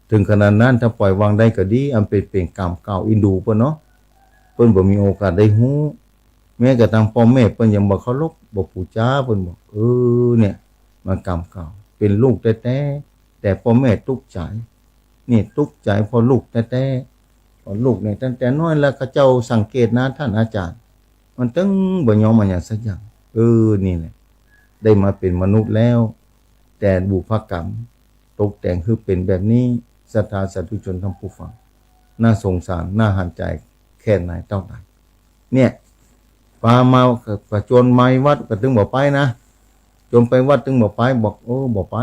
เถิงขนาดนั้น ถ้าป่อยวางได้ก็ดี อันเป๋น เป๋นก๋รรมเก่าอินดูเปิ้นเนาะ เปิ้นบ่มีโอกาสได้ฮู้ แม้กระทั่งป้อแม่เปิ้นยังบ่เคารพ บ่ปู๋จา เปิ้นบอก เออ เนี่ย มันก๋รรมเก่า เป๋นลูกแต๊ๆ แต่ป้อแม่ตุ๊กใจ๋ นี่ตุ๊กใจ๋เพราะลูกแต๊ๆ เพราะลูกเนี่ยตั้งแต่น้อยแล้ว ข้าเจ้าสังเกตนะท่านอาจารย์ มันตึงบ่ยอมอะหยังสักอย่าง เออ นี่แหละ ได้มาเป๋นมนุษย์แล้ว แต่บุพกรรมตกแต่งหื้อเป๋นแบบนี้ ศรัทธาสาธุชนท่านผู้ฟัง น่าสงสาร น่าหันใจ๋แค่ไหนเต้าใด เนี่ย ปามา ก็จวนไปวัดก็ตึงบ่ไปนะ จวนไปวัดตึงบ่ไป บอก เออ บ่ไป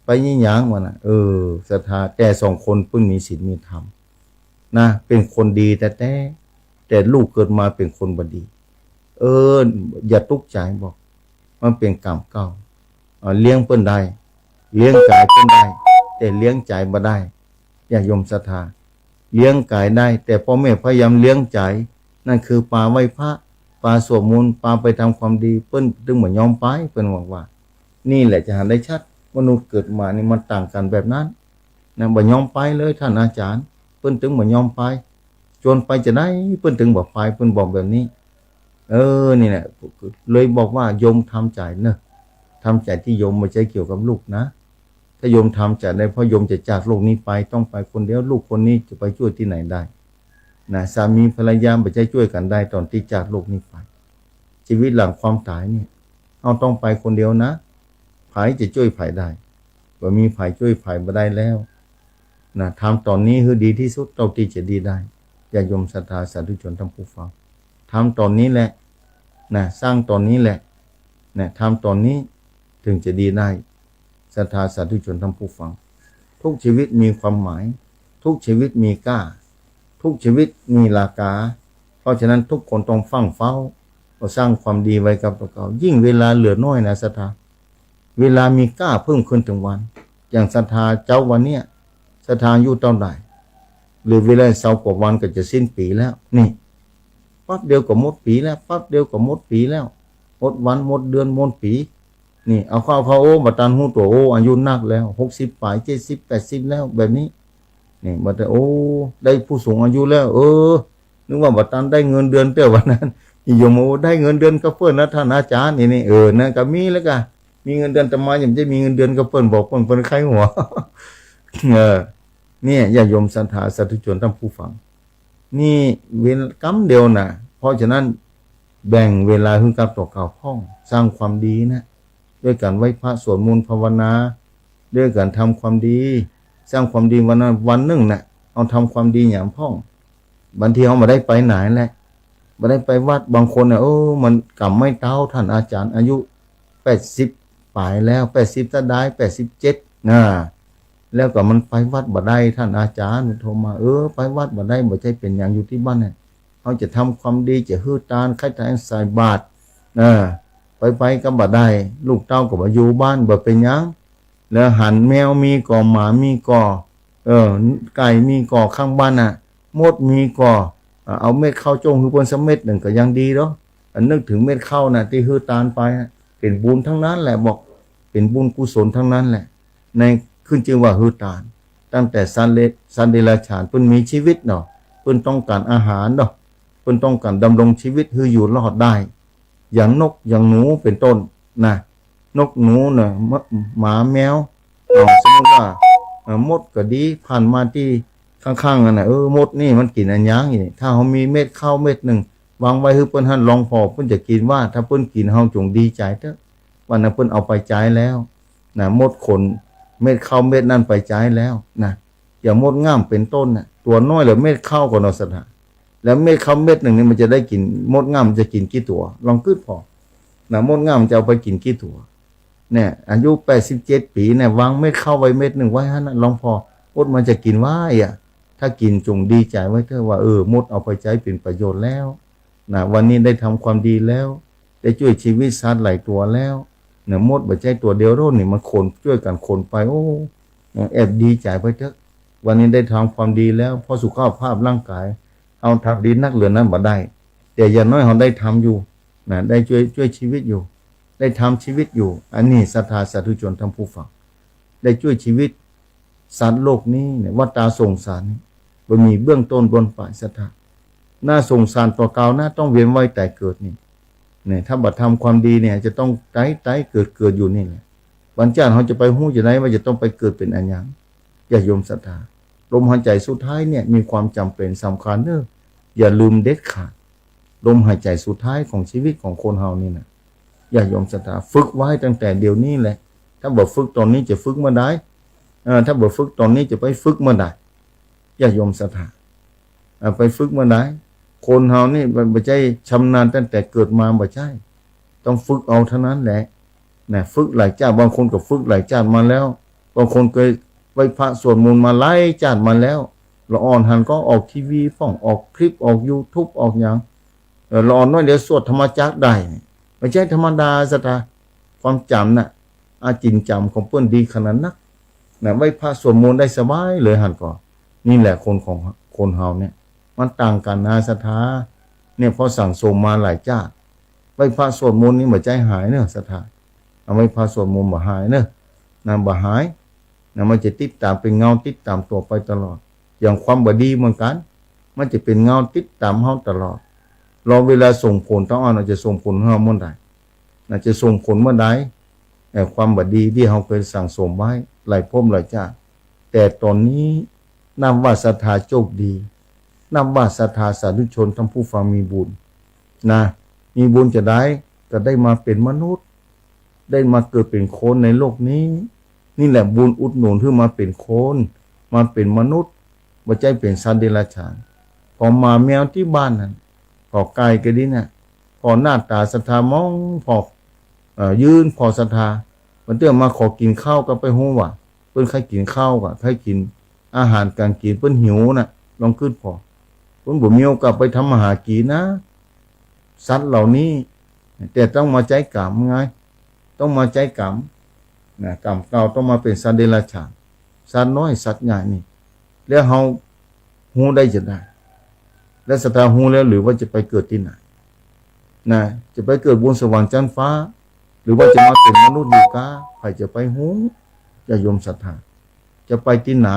ไปยี่หยังวะนะ เออ ศรัทธา แต่สองคนเปิ้นมีศีลมีธรรมนะ เป๋นคนดีแต๊ๆ แต่ลูกเกิดมาเป๋นคนบ่ดี เออ อย่าตุ๊กใจ๋ บอก มันเป๋นก๋รรมเก่า อ่า เลี้ยงเปิ้นได้ เลี้ยงใจ๋เปิ้นได้ แต่เลี้ยงใจ๋บ่ได้ ญาติโยมศรัทธา เลี้ยงใจ๋ได้ แต่ป้อแม่พยายามเลี้ยงใจ๋ นั่นคือปาไหว้พระ ปาสวดมนต์ ปาไปทำความดี เปิ้นตึงบ่ยอมไป เปิ้นบอกว่า นี่แหละจะหันได้ชัด มนุษย์เกิดมานี่มันต่างกั๋นแบบนั้นนะ บ่ยอมไปเลยท่านอาจารย์ เปิ้นตึงบ่ยอมไป จวนไปจะได้ เปิ้นตึงบ่ไป เปิ้นบอกแบบนี้ เออ นี่แหละ เลยบอกว่าโยมทำใจ๋เนาะ ทำใจ๋ตี้โยม บ่ใจ้เกี่ยวกับลูกนะ ถ้าโยมทำใจ๋ได้ เพราะโยมจะจากโลกนี้ไป ต้องไปคนเดียว ลูกคนนี้จะไปจ้วยตี้ไหนได้นะ สามีภรรยาบ่ใจ้จ้วยกั๋นได้ต๋อนตี้จากโลกนี้ไป ชีวิตหลังความต๋ายเนี่ย เฮาต้องไปคนเดียวนะ ใผจะจ้วยใผได้ บ่มีใผจ้วยใผบ่ได้แล้วนะ ทำต๋อนนี้หื้อดีตี้สุดเต้าตี้จะดีได้ ญาติโยมศรัทธาสาธุชนท่านผู้ฟัง ทำต๋อนนี้แหละนะ สร้างต๋อนนี้แหละนะ ทำต๋อนนี้เถิงจะดีได้ ศรัทธาสาธุชนท่านผู้ฟัง ทุกชีวิตมีความหมาย ทุกชีวิตมีค่า ทุกชีวิตมีราคา เพราะฉะนั้นทุกคนต้องฟั่งเฝ้า ก็สร้างความดีไว้กับตั๋วเก่า ยิ่งเวลาเหลือน้อยนะศรัทธา เวลามีก้าเพิ่มขึ้นตึงวัน อย่างศรัทธาเจ๊าวันเนี้ย ศรัทธาอายุเต้าใด เหลือเวลาซาวกว่าวันก็จะสิ้นปี๋แล้ว นี่ ปั๊บเดียวก็หมดปี๋แล้ว ปั๊บเดียวก็หมดปี๋แล้ว หมดวัน หมดเดือน หมดปี๋ นี่ เอาเข้า เข้า โอ้ บ่ตันฮู้ตั๋ว โอ้ อายุนักแล้ว หกสิบป๋าย เจ็ดสิบ แปดสิบ แล้ว แบบนี้ นี่ บ่ตัน โอ้ ได้ผู้สูงอายุแล้ว เออ นึกว่าบ่ตันได้เงินเดือนเตื้อวันนั้น โยม โอ้ ได้เงินเดือนกับเปิ้นนะต้านอาจ๋ารย์ นี่ นี่ เออ นั่นก็มีแล้วกะ มีเงินเดือน อาตมายังบ่ได้มีเงินเดือนกับเปิ้น บอกเปิ้น เปิ้นใค่หัว เออ เนี่ย ญาติโยมศรัทธาสาธุชนท่านผู้ฟัง นี่เวลากำเดียวนะ เพราะฉะนั้นแบ่งเวลาหื้อกับตั๋วเก่าพ่อง สร้างความดีนะ ด้วยการไหว้พระ สวดมนต์ ภาวนา ด้วยการทำความดี สร้างความดีวันนั้นวันนึ่งนะ เอาทำความดีหยามพ่อง บางทีเฮาบ่ได้ไปไหนแหละ บ่ได้ไปวัด บางคนน่ะ เออ มันกำไม่เต้าต้านอาจ๋ารย์ อายุแปดสิบป๋ายแล้ว แปดสิบตะดาย แปดสิบเจ็ด นะ แล้วก็มันไปวัดบ่ได้ ต้านอาจ๋ารย์โทรมา เออ ไปวัดบ่ได้ บ่ใจ้เป๋นหยัง อยู่ตี้บ้านเนี่ย เฮาจะทำความดี จะหื้อตาน ใค่ตานใส่บาตร เออ ไป ไปก็บ่ได้ ลูกเต้าก็บ่อยู่บ้าน บ่เป๋นหยัง แล้วหันแมวมีก่อ หมามีก่อ เออ ไก่มีก่อ ข้างบ้านน่ะ มดมีก่อ เอ่อ เอาเม็ดข้าวโจ้งหื้อเปิ้นสักเม็ดนึ่งก็ยังดีเนาะ อันนึกเถิงเม็ดข้าวน่ะ ตี้หื้อตานไปน่ะ เป๋นบุญตังนั้นแหละ บอก เป๋นบุญกุศลตังนั้นแหละ ในขึ้นจื้อว่าหื้อตาน ตั้งแต่สัตว์เล- สัตว์เดรัจฉานเปิ้นมีชีวิตเนาะ เปิ้นต้องก๋านอาหารเนาะ เปิ้นต้องก๋านดำรงชีวิตหื้ออยู่รอดได้ อย่างนก อย่างหนู เป๋นต้นนะ นกหนูน่ะ หมา หมาแมว เอา สมมุติว่า เอ่อ มดก็ดี ผ่านมาตี้ข้างๆ นั่นน่ะ เออ มดนี่มันกิ๋นอะหยังนี่ ถ้าเฮามีเม็ดข้าวเม็ดนึ่งวางไว้หื้อเปิ้นหั้น หลวงพ่อ เปิ้นจะกิ๋นว่า ถ้าเปิ้นกิ๋น เฮาจงดีใจ๋เต๊อะ ว่านั้นเปิ้นเอาไปใจ๊แล้วนะ มดขนเม็ดข้าวเม็ดนั้นไปใจ๊แล้วนะ อย่างมดง่ามเป๋นต้นน่ะ ตั๋วน้อยเหลือเม็ดข้าวก่อเนาะศรัทธา แล้วเม็ดข้าวเม็ดนึ่งนี่มันจะได้กิ๋น มดง่ามมันจะกิ๋นกี่ตั๋ว ลองกึ๊ดผ่อนะ มดง่ามมันจะเอาไปกิ๋นกี่ตั๋ว เนี่ย อายุแปดสิบเจ็ดปี๋เนี่ย วางเม็ดข้าวไว้เม็ดนึ่งไว้หั้นน่ะ ลองผ่อ มดมันจะกิ๋นไหวอะ ถ้ากิ๋นจงดีใจ๋ไว้เต๊อะว่า เออ มดเอาไปใจ๊เป๋นประโยชน์แล้วนะ วันนี้ได้ทำความดีแล้ว ได้จ้วยชีวิตสัตว์หลายตั๋วแล้วนะ มดบ่ใจ้ตั๋วเดียวเต้านี่ มันขน จ้วยกั๋นขนไป โอ้ แอบดีใจ๋ไปเต๊อะ วันนี้ได้ทำความดีแล้ว เพราะสุขภาพร่างกายเฮาทำดีนักเหลือนั้นบ่ได้ แต่อย่างน้อยเฮาได้ทำอยู่นะ ได้จ้วย จ้วยชีวิตอยู่ ได้ทำชีวิตอยู่ อันนี้ศรัทธาสาธุชนท่านผู้ฟัง ได้จ้วยชีวิตสัตว์โลกนี้เนี่ย วัฏฏะสงสารนี่ บ่มีเบื้องต้นเบื้องป๋ายศรัทธา น่าสงสารตั๋วเก่านะ ต้องเวียนว่ายต๋ายเกิดนี่ เนี่ย ถ้าบ่ทำความดีเนี่ย จะต้องต๋ายต๋ายเกิดเกิดอยู่นี่แหละ วันจันทร์เฮาจะไปฮู้จะได้ว่าจะต้องไปเกิดเป๋นอะหยัง ญาติโยมศรัทธา ลมหายใจ๋สุดท้ายเนี่ยมีความจ๋ำเป๋นสำคัญเน้อ อย่าลืมเด็ดขาด ลมหายใจ๋สุดท้ายของชีวิตของคนเฮานี่นะ ญาติโยมศรัทธา ฝึกไว้ตั้งแต่เดี๋ยวนี้แหละ ถ้าบ่ฝึกต๋อนนี้จะฝึกเมื่อใด เอ่อ ถ้าบ่ฝึกต๋อนนี้จะไปฝึกเมื่อใด ญาติโยมศรัทธา อ่า ไปฝึกเมื่อใด คนเฮานี่บ่ บ่ใจ้ชำนาญตั้งแต่เกิดมา บ่ใจ้ ต้องฝึกเอาเต้านั้นแหละ นะ ฝึกหลายจาติ บางคนก็ฝึกหลายจาติมาแล้ว บางคนเกยไหว้พระสวดมนต์มาหลายจาติมาแล้ว ละอ่อนหันก็ออกทีวีพ่อง ออกคลิป ออกยูทูบ ออกหยัง เออ ละอ่อนน้อยเดียวสวดธรรมจักรได้นี่ บ่ใจ้ธรรมดาศรัทธา ความจ๋ำน่ะ อาจินจ๋ำของเปิ้นดีขนาดนักนะ ไหว้พระสวดมนต์ได้สบายเลยหันก่อ นี่แหละคนของ คนเฮาเนี่ย มันต่างกั๋นนะศรัทธา เนี่ย เพราะสั่งสมมาหลายจาติ ไหว้พระสวดมนต์นี่บ่ใจ้หายเน้อศรัทธา เอา ไหว้พระสวดมนต์บ่หายเน้อ นะ บ่หาย นะ มันจะติดต๋ามเป๋นเงาติดต๋ามตั๋วไปตลอด อย่างความบ่ดีเหมือนกั๋น มันจะเป๋นเงาติดต๋ามเฮาตลอด รอเวลาส่งผล ต๋อนอั้นจะส่งผลหื้อเฮาเมื่อใด นะ จะส่งผลเมื่อใด เอ่อ ความบ่ดีตี้เฮาเกยสั่งสมไว้หลายภพหลายจาติ แต่ต๋อนนี้นับว่าศรัทธาโจคดี นับว่าศรัทธาสาธุชนท่านผู้ฟังมีบุญนะ มีบุญจาใด ก็ได้มาเป๋นมนุษย์ ได้มาเกิดเป๋นคนในโลกนี้ นี่แหละบุญอุดหนุนหื้อมาเป๋นคน มาเป๋นมนุษย์ บ่ใจ้เป๋นสัตว์เดรัจฉาน ผ่อหมาแมวตี้บ้านหั้น ผ่อไก่ก็ดีน่ะ ผ่อหน้าต๋าศรัทธามองผ่อ เอ่อ ยื่นผ่อศรัทธา บางเตื้อมาขอกิ๋นข้าวก็ไปฮู้ว่า เปิ้นใค่กิ๋นข้าวกะ ใค่กิ๋นอาหารก๋างกิ๋น เปิ้นหิวน่ะ ลองกึ๊ดผ่อ เปิ้นบ่มีโอกาสไปทำมาหากิ๋นนะ สัตว์เหล่านี้ แต่ต้องมาใจ๊ก๋รรมไง ต้องมาใจ๊ก๋รรม นะ ก๋รรมเก่าต้องมาเป๋นสัตว์เดรัจฉาน สัตว์น้อยสัตว์ใหญ่นี่ แล้วเฮาฮู้ได้จะใด แล้วศรัทธาฮู้แล้วหรือว่าจะไปเกิดตี้ไหน นะ จะไปเกิดบนสวรรค์จั๊นฟ้า หรือว่าจะมาเป๋นมนุษย์อยู่ก๊า ใผจะไปฮู้ ญาติโยมศรัทธา จะไปตี้ไหน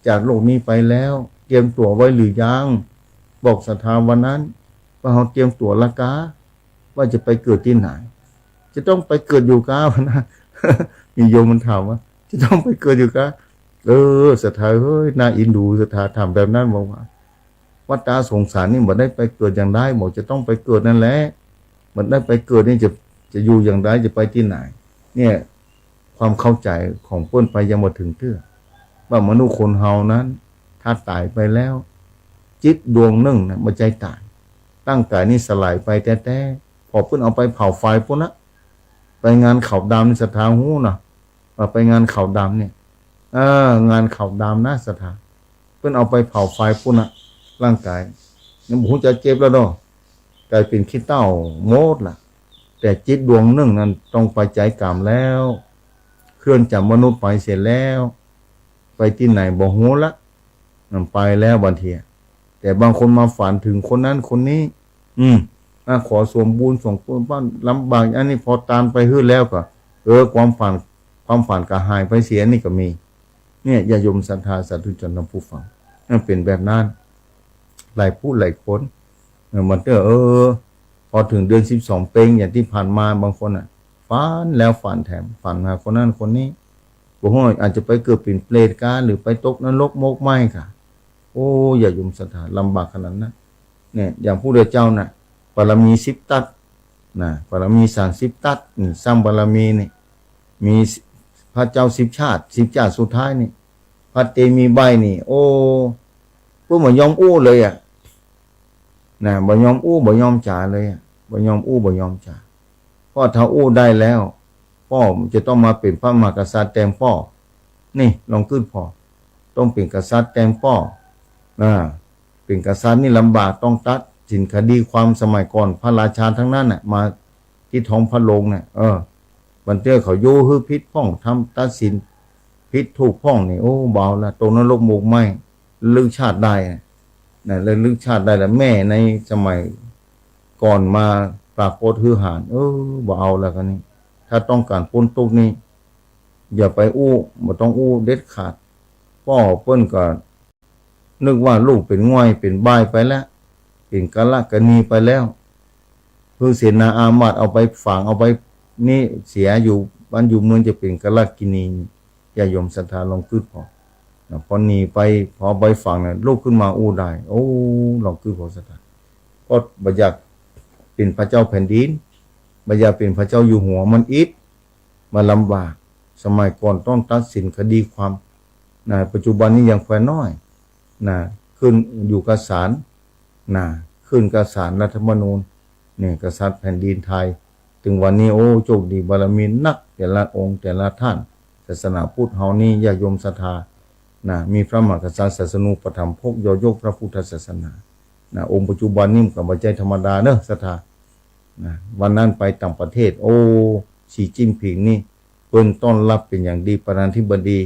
จากโลกนี้ไปแล้ว เตรียมตั๋วไว้หรือยัง บอกศรัทธาวันนั้น ว่าเฮาเตรียมตั๋วละก๊า ว่าจะไปเกิดตี้ไหน จะต้องไปเกิดอยู่ก๊า นะ มีโยมมันถามว่า จะต้องไปเกิดอยู่ก๊า เออ ศรัทธาเอ้ย น่าเอ็นดู ศรัทธาถามแบบนั้น บอกว่า วัฏฏะสงสารนี่บ่ได้ไปเกิดอย่างใด บอกจะต้องไปเกิดนั่นแหละ บ่ได้ไปเกิดนี่จะ จะอยู่อย่างใด จะไปตี้ไหน เนี่ย ความเข้าใจ๋ของเปิ้นไปยังบ่เถิงเตื้อ ว่ามนุษย์คนเฮานั้น ถ้าต๋ายไปแล้ว จิตดวงนึ่งนะบ่ใจ้ต๋าย ร่างก๋ายนี่สลายไปแต๊ๆ ผ่อเปิ้นเอาไปเผาไฟปู๊นนะ ไปงานขาวดำนี่ศรัทธาฮู้นะ ว่าไปงานขาวดำเนี่ย เออ งานขาวดำนะศรัทธา เปิ้นเอาไปเผาไฟปู๊นนะ ร่างก๋าย ยังบ่ฮู้จักเจ็บแล้วเนาะ ก๋ายเป๋นขี้เถ้าหมดละ แต่จิตดวงนึ่งนั้นต้องไปใจ๊ก๋รรมแล้ว เคลื่อนจากมนุษย์ไปเสียแล้ว ไปตี้ไหนบ่ฮู้ละ มันไปแล้วบางที แต่บางคนมาฝันเถิงคนนั้นคนนี้ อืม มาขอส่วนบุญส่วนกุศล ลำบาก อันนี้พอตานไปหื้อแล้วก็ เออ ความฝัน ความฝันก็หายไปเสีย นี่ก็มี เนี่ย ญาติโยมศรัทธาสาธุชนท่านผู้ฟัง มันเป๋นแบบนั้น หลายผู้หลายคน เออ มันก็ เออ พอเถิงเดือนสิบสองเพ็ญ อย่างตี้ผ่านมา บางคนน่ะ ฝันแล้วฝันแถม ฝันหาคนนั้นคนนี้ บ่ฮู้ อาจจะไปเกิดเป๋นเปรตก๊า หรือไปตกนรกหมกไหม้ก๊า โอ้ ญาติโยมศรัทธา ลำบากขนาดนั้น เนี่ย อย่างพระพุทธเจ้าน่ะ บารมีสิบตั๊ด นะ บารมีสามสิบตั๊ด นี่ สร้างบารมีนี่ มีพระเจ้าสิบชาติ สิบชาติสุดท้ายนี่ พระเตมีใบนี่ โอ้ เปิ้นบ่ยอมอู้เลยอะ นะ บ่ยอมอู้ บ่ยอมจ๋าเลยอะ บ่ยอมอู้ บ่ยอมจ๋า เพราะถ้าอู้ได้แล้ว ป้อจะต้องมาเป๋นพระมหากษัตริย์แตนป้อ นี่ ลองกึ๊ดผ่อ ต้องเป๋นกษัตริย์แตนป้อ อ่า เป๋นกษัตริย์นี่ลำบาก ต้องตัดสินคดีความ สมัยก่อนพระราชาตังนั้นน่ะ มาตี้ท้องพระโรงน่ะ เออ บางเตื้อเขาโย้หื้อผิดพ่อง ทำตัดสินผิดถูกพ่องนี่ โอ้ บ่เอาละ ตกนรกหมกไหม้ ระลึกชาติได้อะ นะ ระลึกชาติได้ละ แม่ในสมัยก่อนมาปรากฏหื้อหาญ เออ บ่เอาละ คราวนี้ ถ้าต้องก๋านป๊นตุ๊กข์นี่ อย่าไปอู้ บ่ต้องอู้เด็ดขาด ป้อเปิ้นก็นึกว่าลูกเป๋นง่อยเป๋นบ้ายไปแล้ว เป๋นกะละกะนีไปแล้ว หื้อเสนาอามาตย์เอาไปฝัง เอาไปนี่เสีย อยู่บ้านอยู่เมืองจะเป๋นกะละกินี ญาติโยมศรัทธาลองกึ๊ดผ่อ นะ พอหนีไป พอเอาไปฝังน่ะ ลุกขึ้นมาอู้ได้ โอ้ ลองกึ๊ดผ่อศรัทธา ก็บ่อยากเป๋นพระเจ้าแผ่นดิน บ่อยากเป๋นพระเจ้าอยู่หัว มันอิด มันลำบาก สมัยก่อนต้องตัดสินคดีความ นะ ปัจจุบันนี้ยังแควนน้อย นะ ขึ้นอยู่กับศาล นะ ขึ้นกับศาลรัฐธรรมนูญ เนี่ย กษัตริย์แผ่นดินไทย เถิงวันนี้ โอ้ โชคดีบารมีนัก แต่ละองค์แต่ละท่าน ศาสนาพุทธเฮานี่ ญาติโยมศรัทธา นะ มีพระมหากษัตริย์ศาสนูปถัมภก ยกย่องพระพุทธศาสนา นะ องค์ปัจจุบันนี่มันก็บ่ใจ้ธรรมดาเนอะ ศรัทธา นะ วันนั้นไปต่างประเทศ โอ้ สีจิ้นผิงนี่ เปิ้นต้อนฮับเป๋นอย่างดี ประธานาธิบดี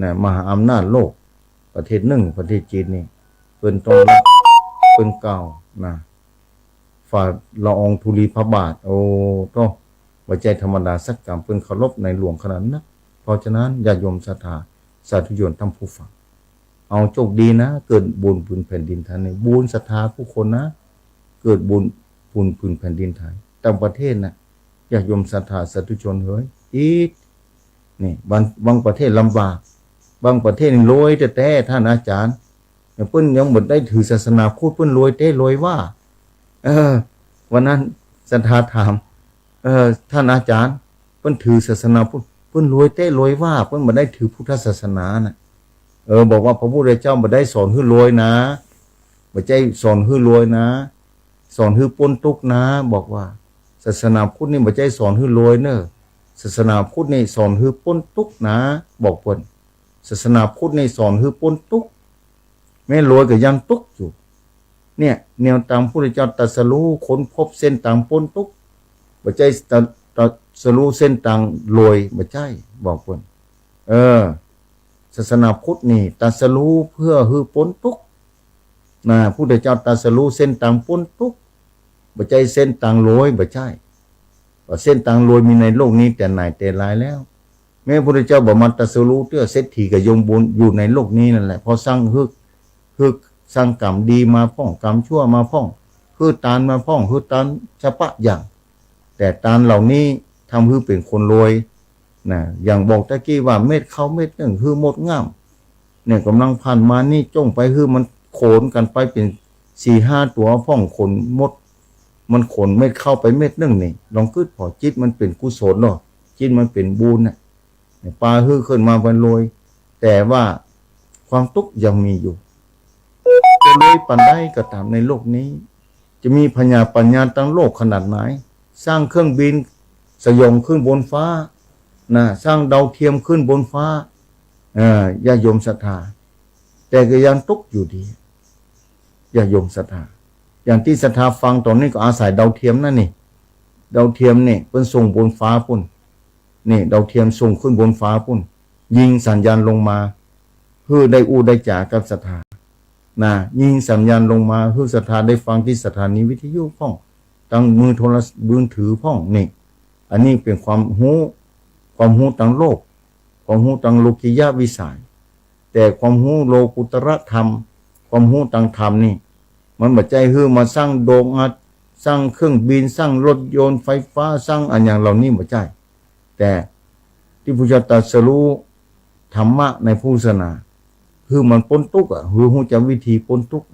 นะ มหาอำนาจโลก ประเทศนึ่ง ประเทศจีนนี่ เปิ้นต้อนฮับ เปิ้นกล่าว นะ ฝ่าละอองธุลีพระบาท โอ้ โธ่ บ่ใจ้ธรรมดาสักกำ เปิ้นเคารพในหลวงขนาดนัก เพราะฉะนั้น ญาติโยมศรัทธา สาธุชนท่านผู้ฟัง เอาโชคดีนะ เกิดบุญผืนแผ่นดินไทยนี่ บุญศรัทธากู้คนนะ เกิดบุญ บุญผืนแผ่นดินไทย ต่างประเทศน่ะ ญาติโยมศรัทธาสาธุชนเหย อิด นี่ บาง บางประเทศลำบาก บางประเทศนี่รวยแต๊ๆ ท่านอาจารย์ เนี่ย เปิ้นยังบ่ได้ถือศาสนาพุทธ เปิ้นรวยแต๊รวยว่า เออ วันนั้นศรัทธาถาม เออ ท่านอาจารย์ เปิ้นถือศาสนาพุทธ เปิ้นรวยแต๊รวยว่า เปิ้นบ่ได้ถือพุทธศาสนาน่ะ เออ บอกว่าพระพุทธเจ้าบ่ได้สอนหื้อรวยนะ บ่ใจ้สอนหื้อรวยนะ สอนหื้อป๊นตุ๊กข์นะ บอกว่า ศาสนาพุทธนี่บ่ใจ้สอนหื้อรวยเนอะ ศาสนาพุทธนี่สอนหื้อป๊นตุ๊กข์นะ บอกเปิ้น ศาสนาพุทธนี่สอนหื้อป๊นตุ๊กข์ แม้รวยก็ยังตุ๊กข์อยู่ เนี่ย แนวตางพุทธเจ้าตรัสรู้ค้นพบเส้นตางป๊นตุ๊กข์ บ่ใจ้ตรัส ตรัสรู้เส้นตางรวย บ่ใจ้ บอกเปิ้น เออ ศาสนาพุทธนี่ตรัสรู้เพื่อหื้อป๊นตุ๊กข์ นะ พุทธเจ้าตรัสรู้เส้นตางป๊นตุ๊กข์ บ่ใจ้เส้นตางรวย บ่ใจ้ ว่าเส้นตางรวยมีในโลกนี้แต่ไหนแต่ไรแล้ว แม้พุทธเจ้าบ่มาตรัสรู้เตื้อ เศรษฐีก็ยังอยู่ในโลกนี้นั่นแหละ เพราะสร้าง หื้อ หื้อสร้างก๋รรมดีมาพ่อง ก๋รรมชั่วมาพ่อง หื้อตานมาพ่อง หื้อตานสะปะอย่าง แต่ตานเหล่านี้ทำหื้อเป๋นคนรวย นะ อย่างบอกตะกี้ว่าเม็ดข้าวเม็ดนึ่งหื้อมดง่าม เนี่ย ก่ำลังผ่านมานี่ จ้องไปหื้อมันขนกั๋นไปเป๋นสี่ห้าตั๋วพ่อง ขนมด มันขนเม็ดข้าวไปเม็ดนึ่งนี่ ลองกึ๊ดผ่อ จิตมันเป๋นกุศลเนาะ จิตมันเป๋นบุญน่ะ ปาหื้อขึ้นมาเป๋นรวย แต่ว่าความตุ๊กข์ยังมีอยู่ จะรวยปานใดก็ต๋ามในโลกนี้ จะมีผญาปัญญาตังโลกขนาดไหน สร้างเครื่องบินสยองขึ้นบนฟ้า นะ สร้างดาวเทียมขึ้นบนฟ้า เอ่อ ญาติโยมศรัทธา แต่ก็ยังตุ๊กข์อยู่ดี ญาติโยมศรัทธา อย่างตี้ศรัทธาฟังต๋อนนี้ก็อาศัยดาวเทียมนั่นนี่ ดาวเทียมนี่เปิ้นส่งบนฟ้าปู้น นี่ ดาวเทียมส่งขึ้นบนฟ้าปู้น ยิงสัญญาณลงมา หื้อได้อู้ได้จ๋ากับศรัทธา นะ ยิงสัญญาณลงมา หื้อศรัทธาได้ฟังตี้สถานีวิทยุพ่อง ตังมือโทรศัพท์มือถือพ่อง นี่ อันนี้เป๋นความฮู้ ความฮู้ตังโลก ความฮู้ตังโลกิยวิสัย แต่ความฮู้โลกุตตรธรรม ความฮู้ตังธรรมนี่ มันบ่ใจ้หื้อมาสร้างโดงอัด สร้างเครื่องบิน สร้างรถยนต์ไฟฟ้า สร้างอะหยังเหล่านี้ บ่ใจ้ แต่ตี้พุทธเจ้าตรัสรู้ธรรมะในพุทธศาสนา หื้อมันป๊นตุ๊กข์อะ หื้อฮู้จักวิธีป๊นตุ๊กข์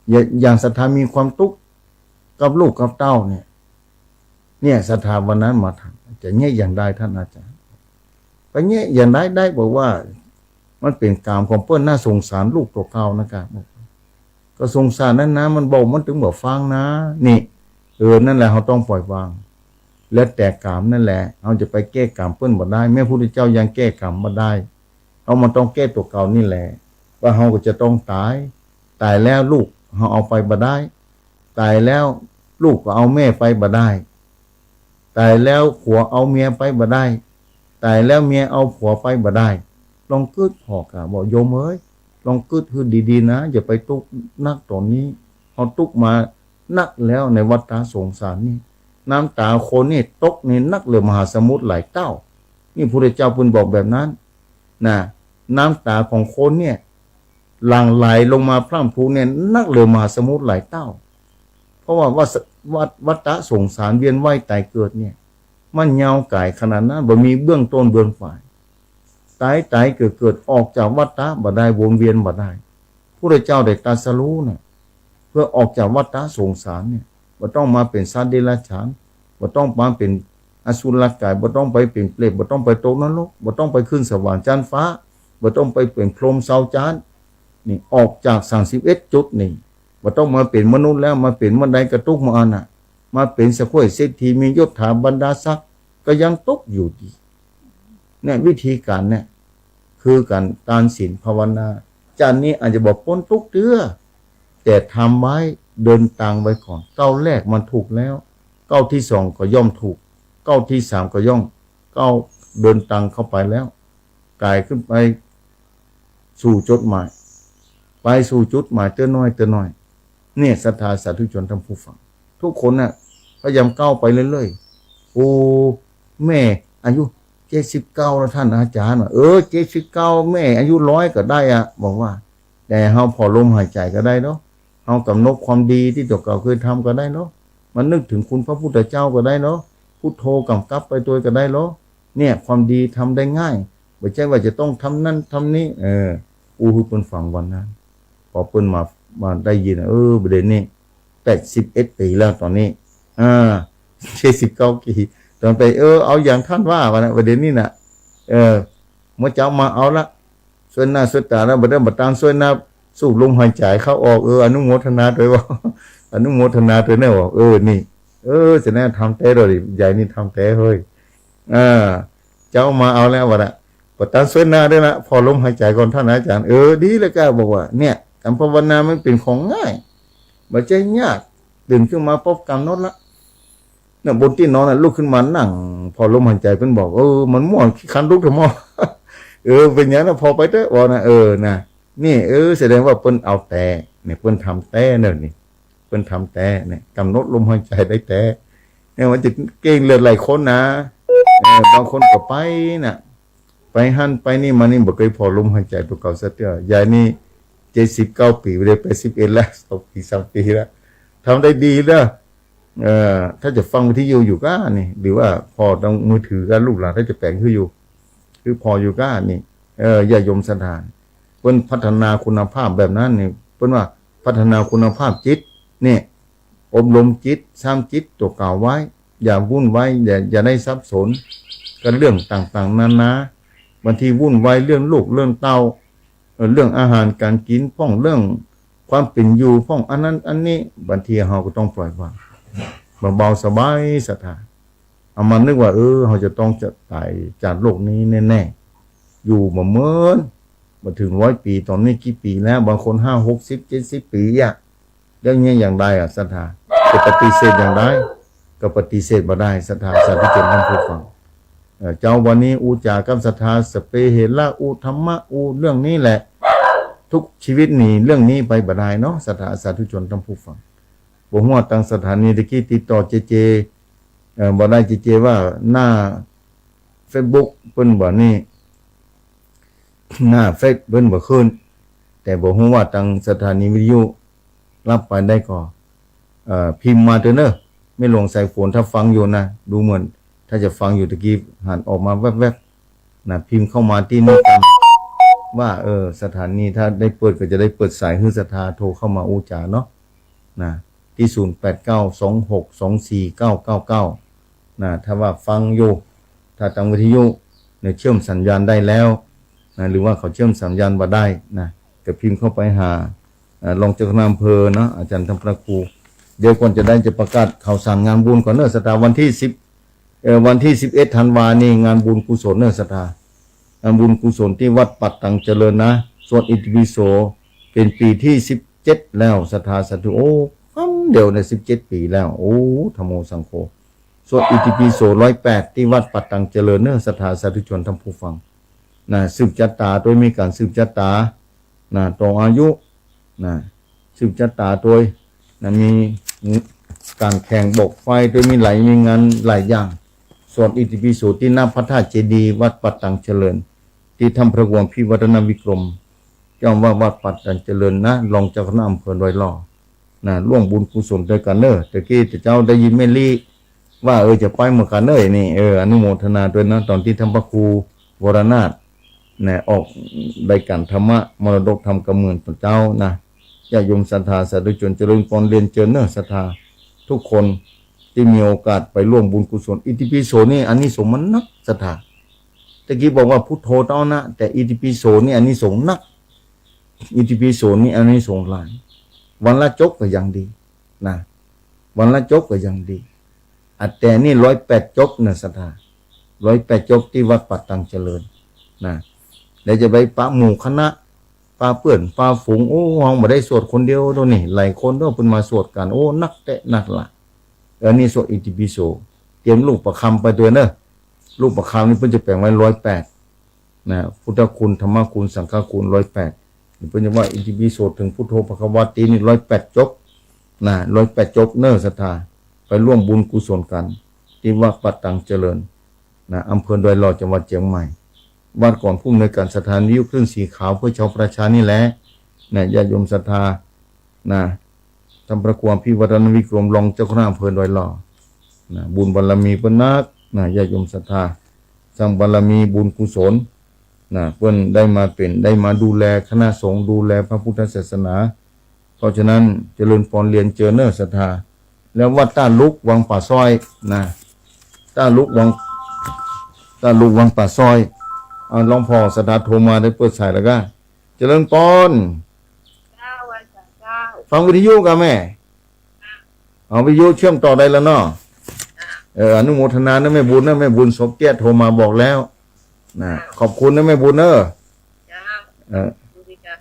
อย่า อย่างศรัทธามีความตุ๊กข์กับลูกกับเต้าเนี่ย เนี่ย ศรัทธาวันนั้นมาถาม จะแยะอย่างใดท่านอาจารย์ ไปแยะอย่างใดได้ บอกว่ามันเป๋นก๋รรมของเปิ้น น่าสงสารลูกตั๋วเก่านะกะ ก็สงสารนั่นนะ มันบอกมันตึงบ่ฟังนะ นี่ เออ นั่นแหละ เฮาต้องปล่อยวาง แล้วแต่ก๋รรมนั่นแหละ เฮาจะไปแก้ก๋รรมเปิ้นบ่ได้ แม้พุทธเจ้ายังแก้ก๋รรมบ่ได้ เฮามันต้องแก้ตั๋วเก่านี่แหละ ว่าเฮาก็จะต้องต๋าย ต๋ายแล้วลูกเฮาเอาไปบ่ได้ ต๋ายแล้วลูกก็เอาแม่ไปบ่ได้ ต๋ายแล้วผัวเอาเมียไปบ่ได้ ต๋ายแล้วเมียเอาผัวไปบ่ได้ ลองกึ๊ดผ่อกะ บอกโยมเอ๋ย ลองกึ๊ดหื้อดีๆ นะ อย่าไปตุ๊กข์นักต๋อนนี้ เฮาตุ๊กข์มานักแล้วในวัฏฏะสงสารนี่ น้ำต๋าคนนี่ตกนี่นักเหลือมหาสมุทรหลายเต้า นี่พุทธเจ้าเปิ้นบอกแบบนั้น นะ น้ำต๋าของคนเนี่ย หลั่งไหลลงมาพรั่งพรูเนี่ย นักเหลือมหาสมุทรหลายเต้า เพราะว่าวัฏ วัฏ วัฏฏะสงสารเวียนว่ายต๋ายเกิดเนี่ย มันยาวไก๋ขนาดนั้น บ่มีเบื้องต้นเบื้องปลาย ต๋ายต๋ายเกิดเกิด ออกจากวัฏฏะบ่ได้ วนเวียนบ่ได้ พุทธเจ้าได้ตรัสรู้เนี่ย เพื่อออกจากวัฏฏะสงสารเนี่ย บ่ต้องมาเป๋นสัตว์เดรัจฉาน บ่ต้องมาเป๋นอสุรกาย บ่ต้องไปเป๋นเปรต บ่ต้องไปตกนรก บ่ต้องไปขึ้นสวรรค์จั๊นฟ้า บ่ต้องไปเป๋นพรหมเซาจั๊น นี่ ออกจากสามสิบเอ็ดจุดนี่ บ่ต้องมาเป๋นมนุษย์แล้ว มาเป๋นเมื่อใดก็ตุ๊กเมื่ออั้นน่ะ มาเป๋นสะข้วยเศรษฐี มียศถาบรรดาศักดิ์ ก็ยังตุ๊กข์อยู่ดี เนี่ย วิธีก๋านเนี่ย คือก๋านตานศีลภาวนา จาตินี้อาจจะบ่ป๊นตุ๊กข์เตื้อ แต่ทำไว้ เดินตางไว้ก่อน ก้าวแรกมันถูกแล้ว ก้าวตี้สองก็ย่อมถูก ก้าวตี้สามก็ย่อม ก้าวเดินตางเข้าไปแล้ว ก๋ายขึ้นไปสู่จุดหมาย ไปสู่จุดหมายเตื้อน้อยเตื้อน้อย เนี่ย ศรัทธาสาธุชนท่านผู้ฟัง ทุกคนน่ะ พยายามก้าวไปเรื่อยๆ โอ้ แม่อายุเจ็ดสิบเก้าแล้วท่านอาจารย์ ว่า เออ เจ็ดสิบเก้า แม่อายุร้อยก็ได้อะ บอกว่า แต่เฮาผ่อลมหายใจ๋ก็ได้เนาะ เฮากำหนดความดีตี้ตั๋วเก่าเคยทำก็ได้เนาะ มานึกเถิงคุณพระพุทธเจ้าก็ได้เนาะ พุทโธกำกับไปตวยก็ได้เนาะ เนี่ย ความดีทำได้ง่าย บ่ใจ้ว่าจะต้องทำนั่นทำนี้ เออ อู้หื้อเปิ้นฟังวันนั้น ปอเปิ้นมา มาได้ยิน เออ บ่าเดี่ยวนี้ แปดสิบเอ็ดปี๋แล้วต๋อนนี้ อ่า เจ็ดสิบเก้า ปี๋ ต๋อนไป เออ เอาอย่างท่านว่า ว่านะ บ่าเดี่ยวนี้น่ะ เออ เมื่อเจ๊ามาเอาละ ซ่วยหน้าซ่วยต๋าแล้ว บ่าเดี่ยวบ่าตานซ่วยหน้า สูบลมหายใจ๋เข้าออก เออ อนุโมทนาตวยว่า อนุโมทนาตวยนะว่า เออ นี่ เออ จะแน่ทำแต๊เนาะ ยายนี่ทำแต๊เฮ้ย อ่า เจ๊ามาเอาแล้วว่าน่ะ บ่าตานซ่วยหน้าตวยนะ ผ่อลมหายใจ๋ก่อนท่านอาจารย์ เออ ดีแล้วก้า บอกว่า เนี่ย ก๋านภาวนามันเป๋นของง่าย บ่ใจ้ยาก ตื่นขึ้นมาปุ๊บก๋ำหนดละ น่ะ บนตี้นอนน่ะ ลุกขึ้นมานั่งผ่อลมหายใจ๋ เปิ้นบอก เออ มันม่วนขี้คันลุกเถอะหมอ เออ เป๋นหยังน่ะ ผ่อไปเต๊อะ ว่าน่ะ เออ น่ะ นี่ เออ แสดงว่าเปิ้นเอาแต๊ เนี่ย เปิ้นทำแต๊เน่อนี่ เปิ้นทำแต๊เนี่ย ก๋ำหนดลมหายใจ๋ได้แต๊ เนี่ย มันจะเก่งเหลือหลายคนนะ เออ บางคนก็ไปน่ะ ไปหั้นไปนี่มานี่ บ่เกยผ่อลมหายใจ๋ตั๋วเก่าสักเตื้อ ยายนี่ เจ็ดสิบเก้าปี๋ บ่ได้ไปสิบเอ็ดแล้ว สองปี๋ สามปี๋แล้ว ทำได้ดีเด้อ เอ่อ ถ้าจะฟังวิทยุอยู่ก้านี่ หรือว่าผ่อตางมือถือก้า ลูกหลานถ้าจะแป๋งหื้ออยู่ คือผ่ออยู่ก้านี่ เอ่อ ญาติโยมศรัทธา เปิ้นพัฒนาคุณภาพแบบนั้นนี่ เปิ้นว่าพัฒนาคุณภาพจิต เนี่ย อบรมจิต สร้างจิตตั๋วเก่าไว้ อย่าวุ่นวาย อย่า อย่าได้สับสนกับเรื่องต่างๆ นานา บางทีวุ่นวายเรื่องลูกเรื่องเต้า เอ่อ เรื่องอาหารก๋านกิ๋นพ่อง เรื่องความเป๋นอยู่พ่อง อันนั้นอันนี้ บางทีเฮาก็ต้องปล่อยวาง เบาๆ สบายศรัทธา อาตมานึกว่า เออ เฮาจะต้องจะต๋ายจากโลกนี้แน่ๆ อยู่บ่เหมือน บ่เถิงร้อยปี๋ ต๋อนนี้กี่ปี๋แล้ว บางคนห้าหกสิบ เจ็ดสิบปี๋อะ เรื่องนี้อย่างใดอะศรัทธา จะปฏิเสธอย่างใด ก็ปฏิเสธบ่ได้ศรัทธา สาธุชนท่านผู้ฟัง เอ่อ เจ้าวันนี้อู้จ๋ากับศรัทธา สะเปเหระ อู้ธรรมะ อู้เรื่องนี้แหละ ทุกชีวิตหนีเรื่องนี้ไปบ่ได้เนาะศรัทธา สาธุชนท่านผู้ฟัง บ่ฮู้ว่าตางศรัทธานีตะกี้ติดต่อเจเจ เอ่อ บ่ได้เจเจว่าหน้าเฟซบุ๊กเปิ้นบ่นี่ หน้าเฟซเปิ้นบ่ขึ้น แต่บ่ฮู้ว่าตางศรัทธานีวิทยุรับไปได้ก่อ เอ่อ พิมพ์มาเต๊อะเน่อ แม่หลวงสายฝน ถ้าฟังอยู่นะ ดูเหมือนถ้าจะฟังอยู่ ตะกี้หันออกมาแวบๆ นะ พิมพ์เข้ามาตี้นี่กั๋น ว่า เออ ศรัทธานีถ้าได้เปิดก็จะได้เปิดสายหื้อศรัทธาโทรเข้ามาอู้จ๋าเนาะ นะ ตี้ ศูนย์แปดเก้า สองหกสองสี่เก้าเก้าเก้า นะ ถ้าว่าฟังอยู่ ถ้าตางวิทยุเนี่ยเชื่อมสัญญาณได้แล้ว นะ หรือว่าเขาเชื่อมสัญญาณบ่ได้นะ ก็พิมพ์เข้าไปหา เอ่อ รองเจ้าคณะอำเภอเนาะ อาจ๋ารย์ธรรมพระครู เดี๋ยวก่อนจะได้จะประกาศข่าวสารงานบุญก่อนเน่อศรัทธา วันตี้สิบ เอ่อ วันตี้สิบเอ็ดธันวานี่งานบุญกุศลเน่อศรัทธา งานบุญกุศลตี้วัดปัดตังเจริญนะ สวดอิติปิโสเป๋นปี๋ตี้สิบเจ็ดแล้วศรัทธา สาธุ โอ้ กำเดียวเนี่ยสิบเจ็ดปี๋แล้ว โอ้ ธัมโมสังโฆ สวดอิติปิโสร้อยแปดตี้วัดปัดตังเจริญเน่อศรัทธา สาธุชนท่านผู้ฟัง นะ สืบจะต๋าตวย มีก๋านสืบจะต๋า นะ ต่ออายุ นะ สืบจะต๋าตวย นะ มีก๋านแข่งบกไฟตวย มีหลาย มีงานหลายอย่าง สวดอิติปิโสตี้หน้าพระธาตุเจดีย์วัดปัดตังเจริญ ตี้ถ้ำพระครูอภิวัฒนวิกรม เจ้าอาวาสวัดปัดตังเจริญนะ รองเจ้าคณะอำเภอดอยหล่อ นะ ร่วมบุญกุศลตวยกั๋นเน่อ ตะกี้เจ้าได้ยินแม่ลี่ว่า เออ จะไปเหมือนกั๋นเน่อนี่ เออ อนุโมทนาตวยนะ ต๋อนตี้ท่านพระครูวรนาถ นะ ออกรายก๋านธรรมะ มรดกธรรมกำเนิดของเจ้านะ ญาติโยมศรัทธาสาธุชน เจริญพรเรียนเจิญเน่อศรัทธา ทุกคนตี้มีโอกาสไปร่วมบุญกุศล อิติปิโสนี่อานิสงส์มันนักศรัทธา ตะกี้บอกว่าพุทโธเต้านะ แต่อิติปิโสนี่อานิสงส์นัก อิติปิโสนี่อานิสงส์หลาย วันละจบก็ยังดีนะ วันละจบก็ยังดี อันแต่นี่ร้อยแปดจบเน่อศรัทธา ร้อยแปดจบตี้วัดปัดตังเจริญนะ แล้วจะไปปะหมู่คณะ ปะเปื้อนปะฝูง โอ้ เฮาบ่ได้สวดคนเดียวเต้านี่ หลายคนเต้าเปิ้นมาสวดกั๋น โอ้ นักแต๊นักหละ อันนี้สวดอิติปิโส เตรียมลูกประคำไปตวยเน่อ ลูกประคำนี่เปิ้นจะแป๋งไว้ร้อยแปด นะ พุทธคุณ ธรรมคุณ สังฆคุณ ร้อยแปด เปิ้นจะว่าอิติปิโสเถิงพุทโธภควาตีนี่ร้อยแปดจบ นะ ร้อยแปดจบเน่อศรัทธา ไปร่วมบุญกุศลกั๋น ตี้วัดปัดตังเจริญ นะ อำเภอดอยหล่อ จังหวัดเจียงใหม่ วาดก่อนผู้อำนวยก๋านสถานีวิทยุคลื่นสีขาวเพื่อชาวประชานี่แหละ นะ ญาติโยมศรัทธา นะ ท่านพระครูอภิวัฒนวิกรม รองเจ้าคณะอำเภอดอยหล่อ นะ บุญบารมีเปิ้นนัก นะ ญาติโยมศรัทธา สร้างบารมีบุญกุศล นะ เปิ้นได้มาเป๋น ได้มาดูแลคณะสงฆ์ ดูแลพระพุทธศาสนา เพราะฉะนั้นเจริญพรเรียนเจิญเน่อศรัทธา แล้ววัดต้าลุกวังป่าสร้อย นะ ต้าลุกวัง ต้าลุกวังป่าสร้อย อ่า หลวงพ่อศรัทธาโทรมา ได้เปิดสายแล้วก้า เจริญพร เจ้า ไหว้สาเจ้า ฟังวิทยุก่าแม่ เอาวิทยุเชื่อมต่อได้แล้วเนาะ เออ อนุโมทนาเน่อแม่บุญเน่อ แม่บุญสมเกียรติโทรมาบอกแล้ว นะ ขอบคุณเน่อแม่บุญเน่อ เจ้า เออ ดูดีจ้ะ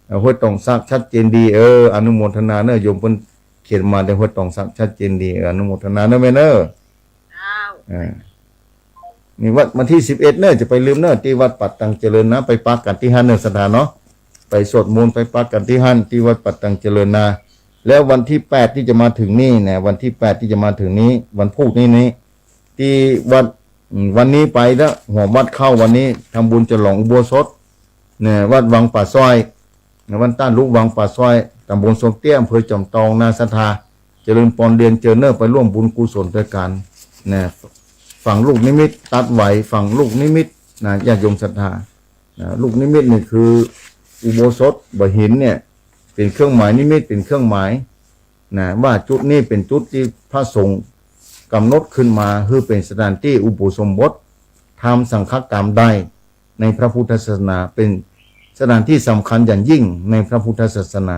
เออ ห้วยตองซาก ชัดเจนดี เออ อนุโมทนาเน่อ โยมเปิ้น เขียนมาแต่ห้วยตองสัก ชัดเจนดี เออ อนุโมทนาเนอะแม่เนอะ เจ้า อ่า นี่วัด วันตี้สิบเอ็ดเนอะ จะไปลืมเนอะ ตี้วัดป่าตังเจริญนะ ไปปะกั๋นตี้หั้นเนอะศรัทธาเนาะ ไปสวดมนต์ ไปปะกั๋นตี้หั้น ตี้วัดป่าตังเจริญนะ แล้ววันตี้แปดตี้จะมาเถิงนี่นะ วันตี้แปดตี้จะมาเถิงนี่ วันพูกนี้นี่ ตี้วัด อืม วันนี้ไปแล้ว หัววัดเข้าวันนี้ ทำบุญฉลองอุโบสถ เนี่ย วัดวังป่าสร้อย ในวัดต้านลุกวังป่าสร้อย ตำบลส้มเตี้ย อำเภอจอมตองนะศรัทธา เจริญปอน เรียนเจิญเนอะ ไปร่วมบุญกุศลตวยกั๋น นะ ฝังลูกนิมิต ตัดไหว ฝังลูกนิมิต นะ ญาติโยมศรัทธา นะ ลูกนิมิตนี่คืออุโบสถบ่าหินเนี่ย เป๋นเครื่องหมายนิมิต เป๋นเครื่องหมาย นะ ว่าจุดนี้เป๋นจุดตี้พระสงฆ์ก๋ำหนดขึ้นมา หื้อเป๋นสถานตี้อุโบสถสมบท ทำสังฆกรรมได้ในพระพุทธศาสนา เป๋นสถานตี้สำคัญอย่างยิ่งในพระพุทธศาสนา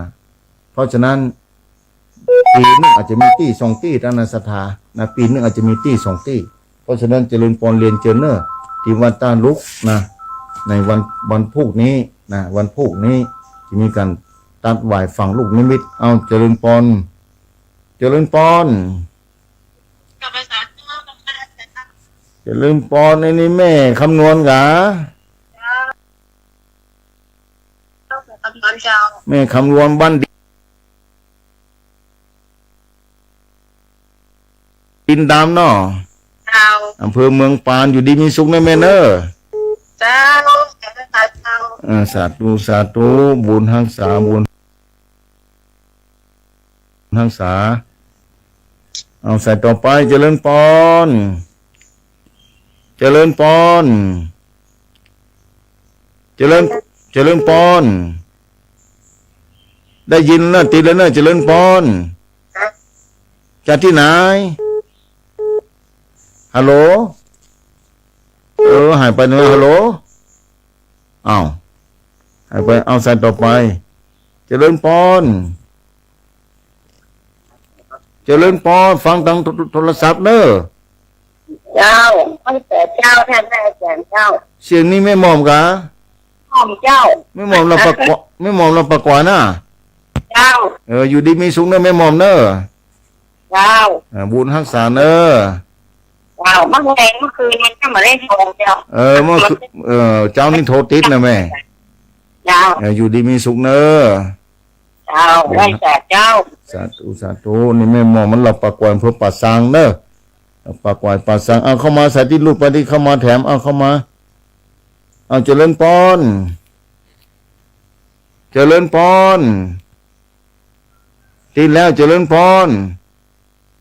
เพราะฉะนั้น ปี๋นึ่งอาจจะมีตี้สองตี้ ต้านนะศรัทธา นะ ปี๋นึ่งอาจจะมีตี้สองตี้ เพราะฉะนั้นเจริญปอน เรียนเจิญเนอะ ตี้วัดต้านลุกนะ ในวัน วันพูกนี้นะ วันพูกนี้จะมีก๋านตัดไหว ฝังลูกนิมิต เอา เจริญปอน เจริญปอน เจริญปอน อันนี้แม่คำนวณกา เจ้า คำนวณเจ้า แม่คำนวณบ้านดินดำเนาะ เจ้า อำเภอเมืองปาน อยู่ดีมีสุขนะแม่เนอะ เจ้า สาธุ เออ สาธุ สาธุ บุญฮักษา บุญฮักษา เอา สายต่อไป เจริญปอน เจริญปอน เจริญ เจริญปอน ได้ยินนะ ติดแล้วเนอะ เจริญปอน จากตี้ไหน ฮัลโหล เออ หายไปเนอะ ฮัลโหล อ้าว หายไป เอา สายต่อไป เจริญปอน เจริญปอน ฟังตางโท โทรศัพท์เนอะ เจ้า ตั้งแต่เจ้าแท้ๆ อาจ๋ารย์เจ้า เสียงนี้แม่หม่อมกา หม่อมเจ้า แม่หม่อมลำปะกวา แม่หม่อมลำปะกวานะ เจ้า เออ อยู่ดีมีสุขเนอะ แม่หม่อมเนอะ เจ้า อ่า บุญฮักษาเนอะ เจ้า เมื่อแลงเมื่อคืนมันก็มาได้โทรเจ้า เออ เมื่อคืน เออ เจ๊านี่โทรติดนะแม่ เจ้า เออ อยู่ดีมีสุขเนอะ เจ้า ไหว้สาเจ้า สาธุ สาธุ นี่แม่หม่อมมันลำปะกวา อำเภอป่าซางเนอะ ลำปะกวา ป่าซาง เอา เข้ามา สายตี้หลุดไปตี้เข้ามาแถม เอา เข้ามา เอา เจริญปอน เจริญปอน ติดแล้ว เจริญปอน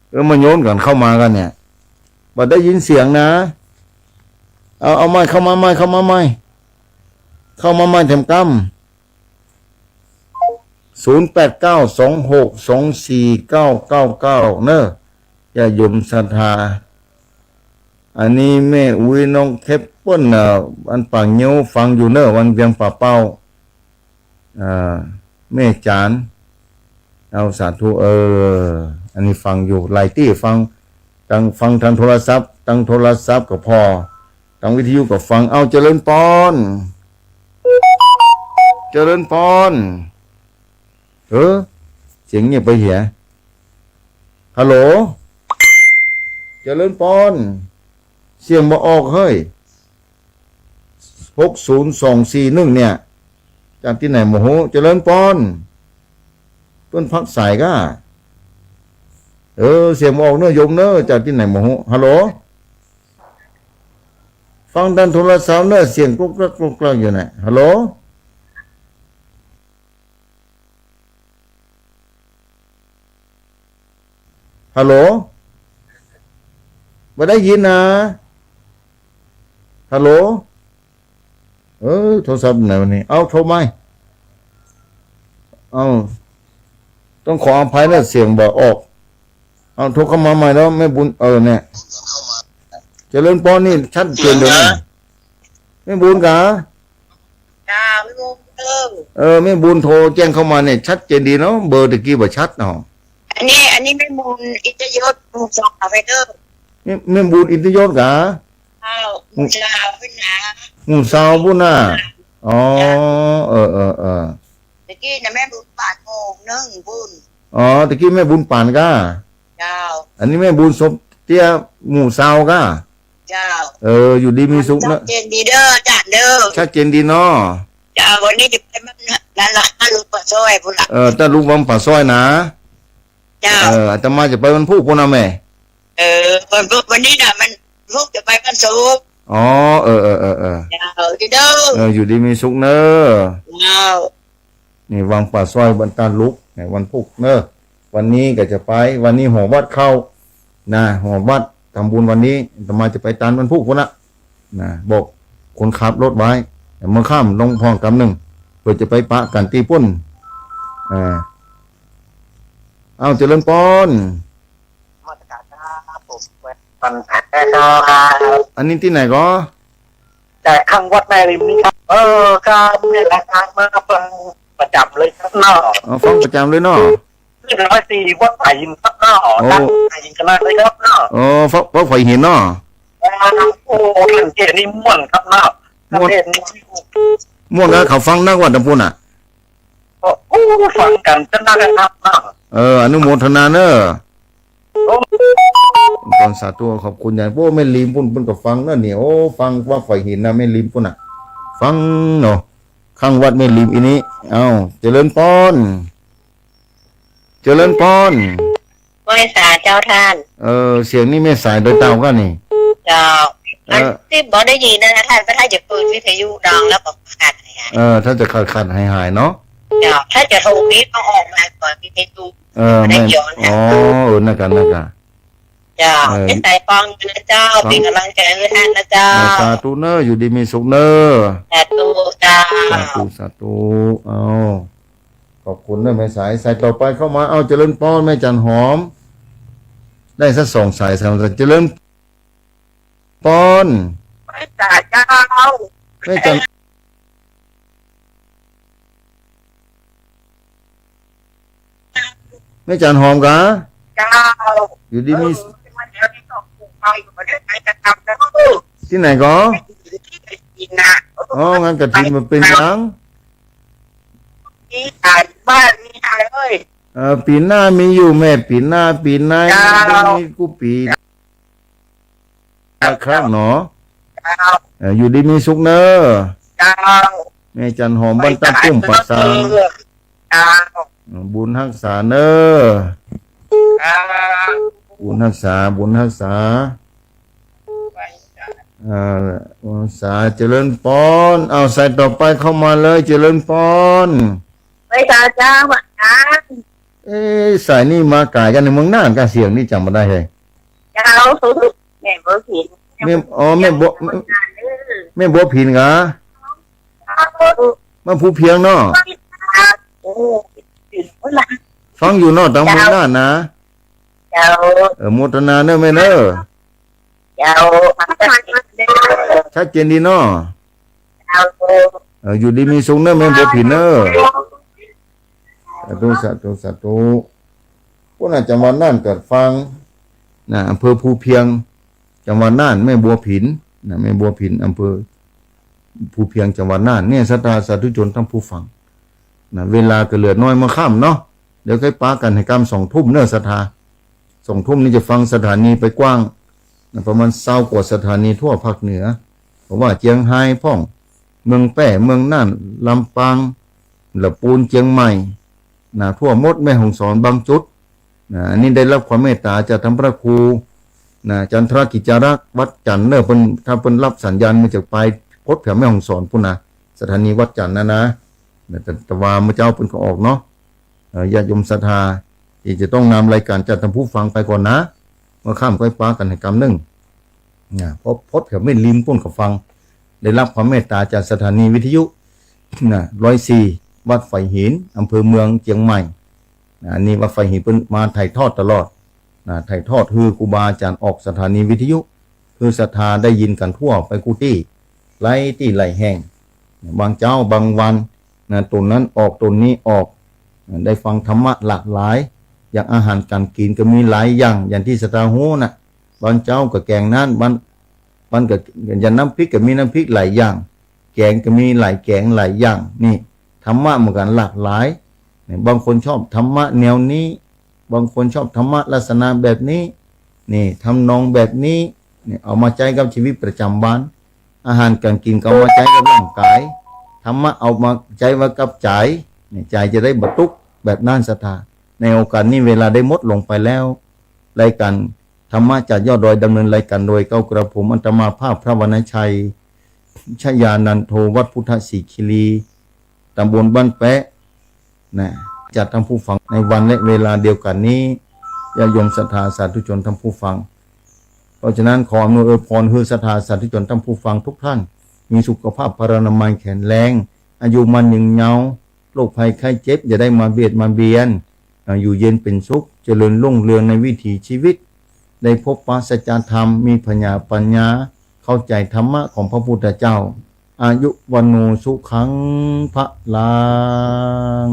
เออ มาโยนกั๋นเข้ามากั๋นเนี่ย บ่ได้ยินเสียงนะ เอา เอาใหม่ เข้ามาใหม่ เข้ามาใหม่ เข้ามาใหม่แถมกำ ศูนย์แปดเก้า สองหกสองสี่เก้าเก้าเก้า เนอะ ญาติโยมศรัทธา อันนี้แม่อุ๊ยน้องเคปเปิ้ลน่ะ อันปากงิ้วฟังอยู่เนอะ วันเวียงป่าเป้า อ่า แม่จาน เอา สาธุ เออ อันนี้ฟังอยู่ หลายตี้ฟัง ตาง ฟังตางโทรศัพท์ ตางโทรศัพท์ก็ผ่อ ตางวิทยุก็ฟัง เอา เจริญปอน เจริญปอน เออ เสียงเงียบไปเหีย ฮัลโหล เจริญปอน เสียงบ่ออกเฮ้ย หกศูนย์สองสี่หนึ่ง เนี่ย จากตี้ไหนบ่ฮู้ เจริญปอน เปิ้นพักสายก้า เออ เสียงบ่ออกเนอะโยมเนอะ จากตี้ไหนบ่ฮู้ ฮัลโหล ฟังตางโทรศัพท์เนอะ เสียงกรุกกรักกรุกกรักอยู่น่ะ ฮัลโหล ฮัลโหล บ่ได้ยินนะ ฮัลโหล เออ โทรศัพท์ไหนวะนี่ เอา โทรใหม่ เอา ต้องขออภัยนะ เสียงบ่ออก เอา โทรเข้ามาใหม่แล้ว แม่บุญ เออ เนี่ย เจริญปอน นี่ชัดเจนเดี๋ยวนี้ แม่บุญกา จ้า แม่บุญ เออ แม่บุญโทรแจ้งเข้ามาเนี่ย ชัดเจนดีเนาะ เบอร์ตะกี้บ่ชัดเนาะ อันนี้ อันนี้แม่บุญอินทยศ หมู่สอง ไปเด้อ แม่ แม่บุญอินทยศกา เจ้า หมู่สาวพุ้นนะ หมู่สาวพุ้นน่ะ อ๋อ เจ้า เออ เออ เออ ตะกี้น่ะแม่บุญปาดโมงนึ่งพุ้น อ๋อ ตะกี้แม่บุญปานก้า เจ้า อันนี้แม่บุญสมเตี้ยหมู่ซาวก้า เจ้า เออ อยู่ดีมีสุขเนาะ ชัดเจนดีเด้ออาจ๋ารย์เด้อ ชัดเจนดีเนาะ เจ้า วันนี้จะไปบ้านนั่นละ บ้านลุงปากซอยพู้นละ เออ ต้านลุงวังปากซอยนะ เจ้า เออ อาตมาจะไปวันพูกพู้นนะแม่ เออ วันพุธ วันนี้น่ะ มันพุธจะไปบ้านสุข อ๋อ เออ เออ เออ เออ เจ้า ดีเด้อ เออ อยู่ดีมีสุขเน้อ เจ้า นี่วังปากซอยบ้านต้านลุง เนี่ย วันพุธเน้อ วันนี้ก็จะไป วันนี้หอวัดเข้า นะ หอวัดทำบุญวันนี้ อาตมาจะไปตานวันพุธพู้นละ นะ บอกคนขับรถไว้ เดี๋ยวเมื่อค่ำลงพ่องกำนึ่ง เพื่อจะไปปะกั๋นตี้ปู๊น อ่า เอ้า เจริญปอน นมัสก๋านครับ ผม ปันแท้ครับ อันนี้ตี้ไหนก่อ จากข้างวัดแม่ริมนี่ครับ เออ ครับ นี่แหละครับ มาฟังประจ๋ำเลยครับเนาะ อ๋อ ฟังประจ๋ำเลยเนาะ ขึ้นร้อยสี่ วัดฝายหินครับเนาะ โอ้ ตั้งฝายหินขนาดเลยครับเนาะ อ๋อ วัด วัดฝายหินเนาะ อ่า โอ้ ท่านเทศน์นี่ม่วนครับเนาะ ม่วน ท่านเทศน์นี่ ม่วนกับเขาฟังนักวัดตำปู๊นน่ะ โอ้ ฟังกั๋นจะนักครับเนาะ เออ อนุโมทนาเน้อ โอ้ ตอนสาธุ ขอบคุณอย่าง โอ้ แม่ริมปู๊น ปู๊นก็ฟังเน้อนี่ โอ้ ฟังวัดฝายหินนะ แม่ริมปู๊นน่ะ ฟังเนาะ ข้างวัดแม่ริมอีนี้ เอ้า เจริญปอน เจริญปอน ไหว้สาเจ้าต้าน เออ เสียงนี่แม่สายโดยเต้าก้านี่ เจ้า เออ อันตี้บ่ได้ยินนะต้าน ถ้าจะเปิดวิทยุดังแล้วก็ขาดหาย เออ ถ้าจะขาดๆ หายๆ เนาะ เจ้า ถ้าจะโทรนี่ต้องออกมาก่อนวิทยุ เออ ไม่ได้ย้อนนะ อ๋อ เออ นั่นกะ นั่นกะ เจ้า เออ แม่สายฟังอยู่นะเจ้า ฟัง เป๋นก๋ำลังใจ๋หื้อต้านนะเจ้า เออ สาธุเน้อ อยู่ดีมีสุขเน้อ สาธุเจ้า สาธุ สาธุ เอ้า ขอบคุณเน้อแม่สาย สายต่อไปเข้ามา เอ้า เจริญปอน แม่จันหอม ได้สักสองสาย สามสาย เจริญปอน ไหว้สาเจ้า แม่จัน แม่จันหอมกา เจ้า อยู่ดีมี เออ มันเดี๋ยวนี้ก็ปลูกไปอยู่ บ่ได้ไปกระทำแล้ว ตี้ไหนก่อ ที่ไหนกิ๋นน่ะ อ๋อ งานกฐินมันเป๋นหยัง มีขายบ้านมีอะไรเอ้ย เออ ปี๋หน้ามีอยู่แม่ ปี๋หน้า ปี๋ใน เจ้า มีกู้ปี๋ ครั้งเนาะ เจ้า เออ อยู่ดีมีสุขเน้อ เจ้า แม่จันหอม บ้านต้าปุ้ม ปากซาง เจ้า เออ บุญฮักษาเน้อ เจ้า บุญฮักษา บุญฮักษา เออ บุญฮักษา เจริญปอน เอาสายต่อไปเข้ามาเลย เจริญปอน ไหว้สาเจ้า อาจ๋ารย์ เอ๊ะ สายนี่มาก๋ายกั๋นในเมืองน่านก้า เสียงนี่จ๋ำบ่ได้เฮ้ย เจ้า แม่บัวผิน แม่ อ๋อ แม่บัว แม่บัวผินกา เจ้า บ้านภูเพียงเนาะ เออ ฟังอยู่เนาะ ตางเมืองน่านนะ เจ้า เออ โมทนาเน้อแม่เน้อ เจ้า ชัดเจนดีเนาะ เจ้า เออ อยู่ดีมีสุขเน้อแม่บัวผินเน้อ สาธุ สาธุ สาธุ พวกนั้นจังหวัดน่านเกิดฟังนะ อำเภอภูเพียง จังหวัดน่าน แม่บัวผินนะ แม่บัวผิน อำเภอภูเพียง จังหวัดน่าน เนี่ย ศรัทธาสาธุชนต้านผู้ฟังนะ เวลาก็เหลือน้อยเมื่อค่ำเนาะ เดี๋ยวค่อยปะกั๋นหื้อก้ำสองทุ่มเน้อ ศรัทธา สองทุ่มนี่จะฟังสถานีไปกว้างนะ ประมาณซาวกว่าสถานีทั่วภาคเหนือ เพราะว่าเจียงฮายพ่อง เมืองแป้ เมืองน่าน ลำปาง ละปูน เจียงใหม่นะ ทั่วหมด แม่ฮ่องสอนบางจุดนะ อันนี้ได้รับความเมตตาจากต้านพระครูนะ จันทรกิจจารักษ์ วัดจันทน์เน้อ เปิ้น ถ้าเปิ้นรับสัญญาณมาจากปลายพดแถวแม่ฮ่องสอนปู๊นนะ สถานีวัดจันทน์นะนะ นะ แต่ แต่ว่าเมื่อเจ๊าเปิ้นก็ออกเนาะ เอ่อ ญาติโยมศรัทธา ตี้จะต้องนำรายก๋านจากต้านผู้ฟังไปก่อนนะ เมื่อค่ำค่อยปะกั๋นหื้อก้ำนึ่งนะ เพราะพดแถวแม่ริมปู๊นก็ฟัง ได้รับความเมตตาจากสถานีวิทยุนะ ร้อยสี่ วัดฝายหิน อำเภอเมือง เจียงใหม่นะ อันนี้วัดฝายหินเปิ้นมาถ่ายทอดตลอดนะ ถ่ายทอดหื้อครูบาอาจ๋ารย์ออกสถานีวิทยุ หื้อศรัทธาได้ยินกั๋นทั่วไปกู้ตี้ หลายตี้หลายแห่ง บางเจ๊าบางวันนะ ตนนั้นออกตนนี้ออกนะ ได้ฟังธรรมะหลากหลาย อย่างอาหารก๋านกิ๋นก็มีหลายอย่าง อย่างตี้ศรัทธาฮู้นะ บางเจ๊าก็แก๋งนั้น บาง บางก็ อย่างน้ำพริกก็มีน้ำพริกหลายอย่าง แก๋งก็มีหลายแก๋งหลายอย่าง นี่ ธรรมะเหมือนกั๋นหลากหลาย เนี่ย บางคนชอบธรรมะแนวนี้ บางคนชอบธรรมะลักษณะแบบนี้ นี่ ทำนองแบบนี้ นี่ เอามาใจ๊กับชีวิตประจ๋ำวัน อาหารก๋านกิ๋นก็เอามาใจ๊กับร่างก๋าย ธรรมะเอามาใจ๊ไว้กับใจ๋ นี่ ใจ๋จะได้บ่ตุ๊กข์ แบบนั้นศรัทธา ในโอกาสนี้เวลาได้หมดลงไปแล้ว รายก๋านธรรมะจากยอดดอยดำเนินรายก๋านโดยเก๊ากระผมอาตมาภาพพระวรรณชัย ชยานันโท วัดพุทธสิขิลี ต๋ำบลบ้านแป๊ะ นะ จากท่านผู้ฟังในวันและเวลาเดียวกั๋นนี้ ญาติโยมศรัทธาสาธุชนท่านผู้ฟัง เพราะฉะนั้นขออำนวยอวยพรหื้อศรัทธาสาธุชนท่านผู้ฟังทุกท่าน มีสุขภาพพลานามัยแข็งแรง อายุมั่นยืนยาว โรคภัยไข้เจ็บอย่าได้มาเบียดมาเบียน อ่า อยู่เย็นเป็นสุข เจริญรุ่งเรืองในวิถีชีวิต ได้พบปะสัจธรรม มีผญาปัญญา เข้าใจ๋ธรรมะของพระพุทธเจ้า อายุวัณโณสุขังพลัง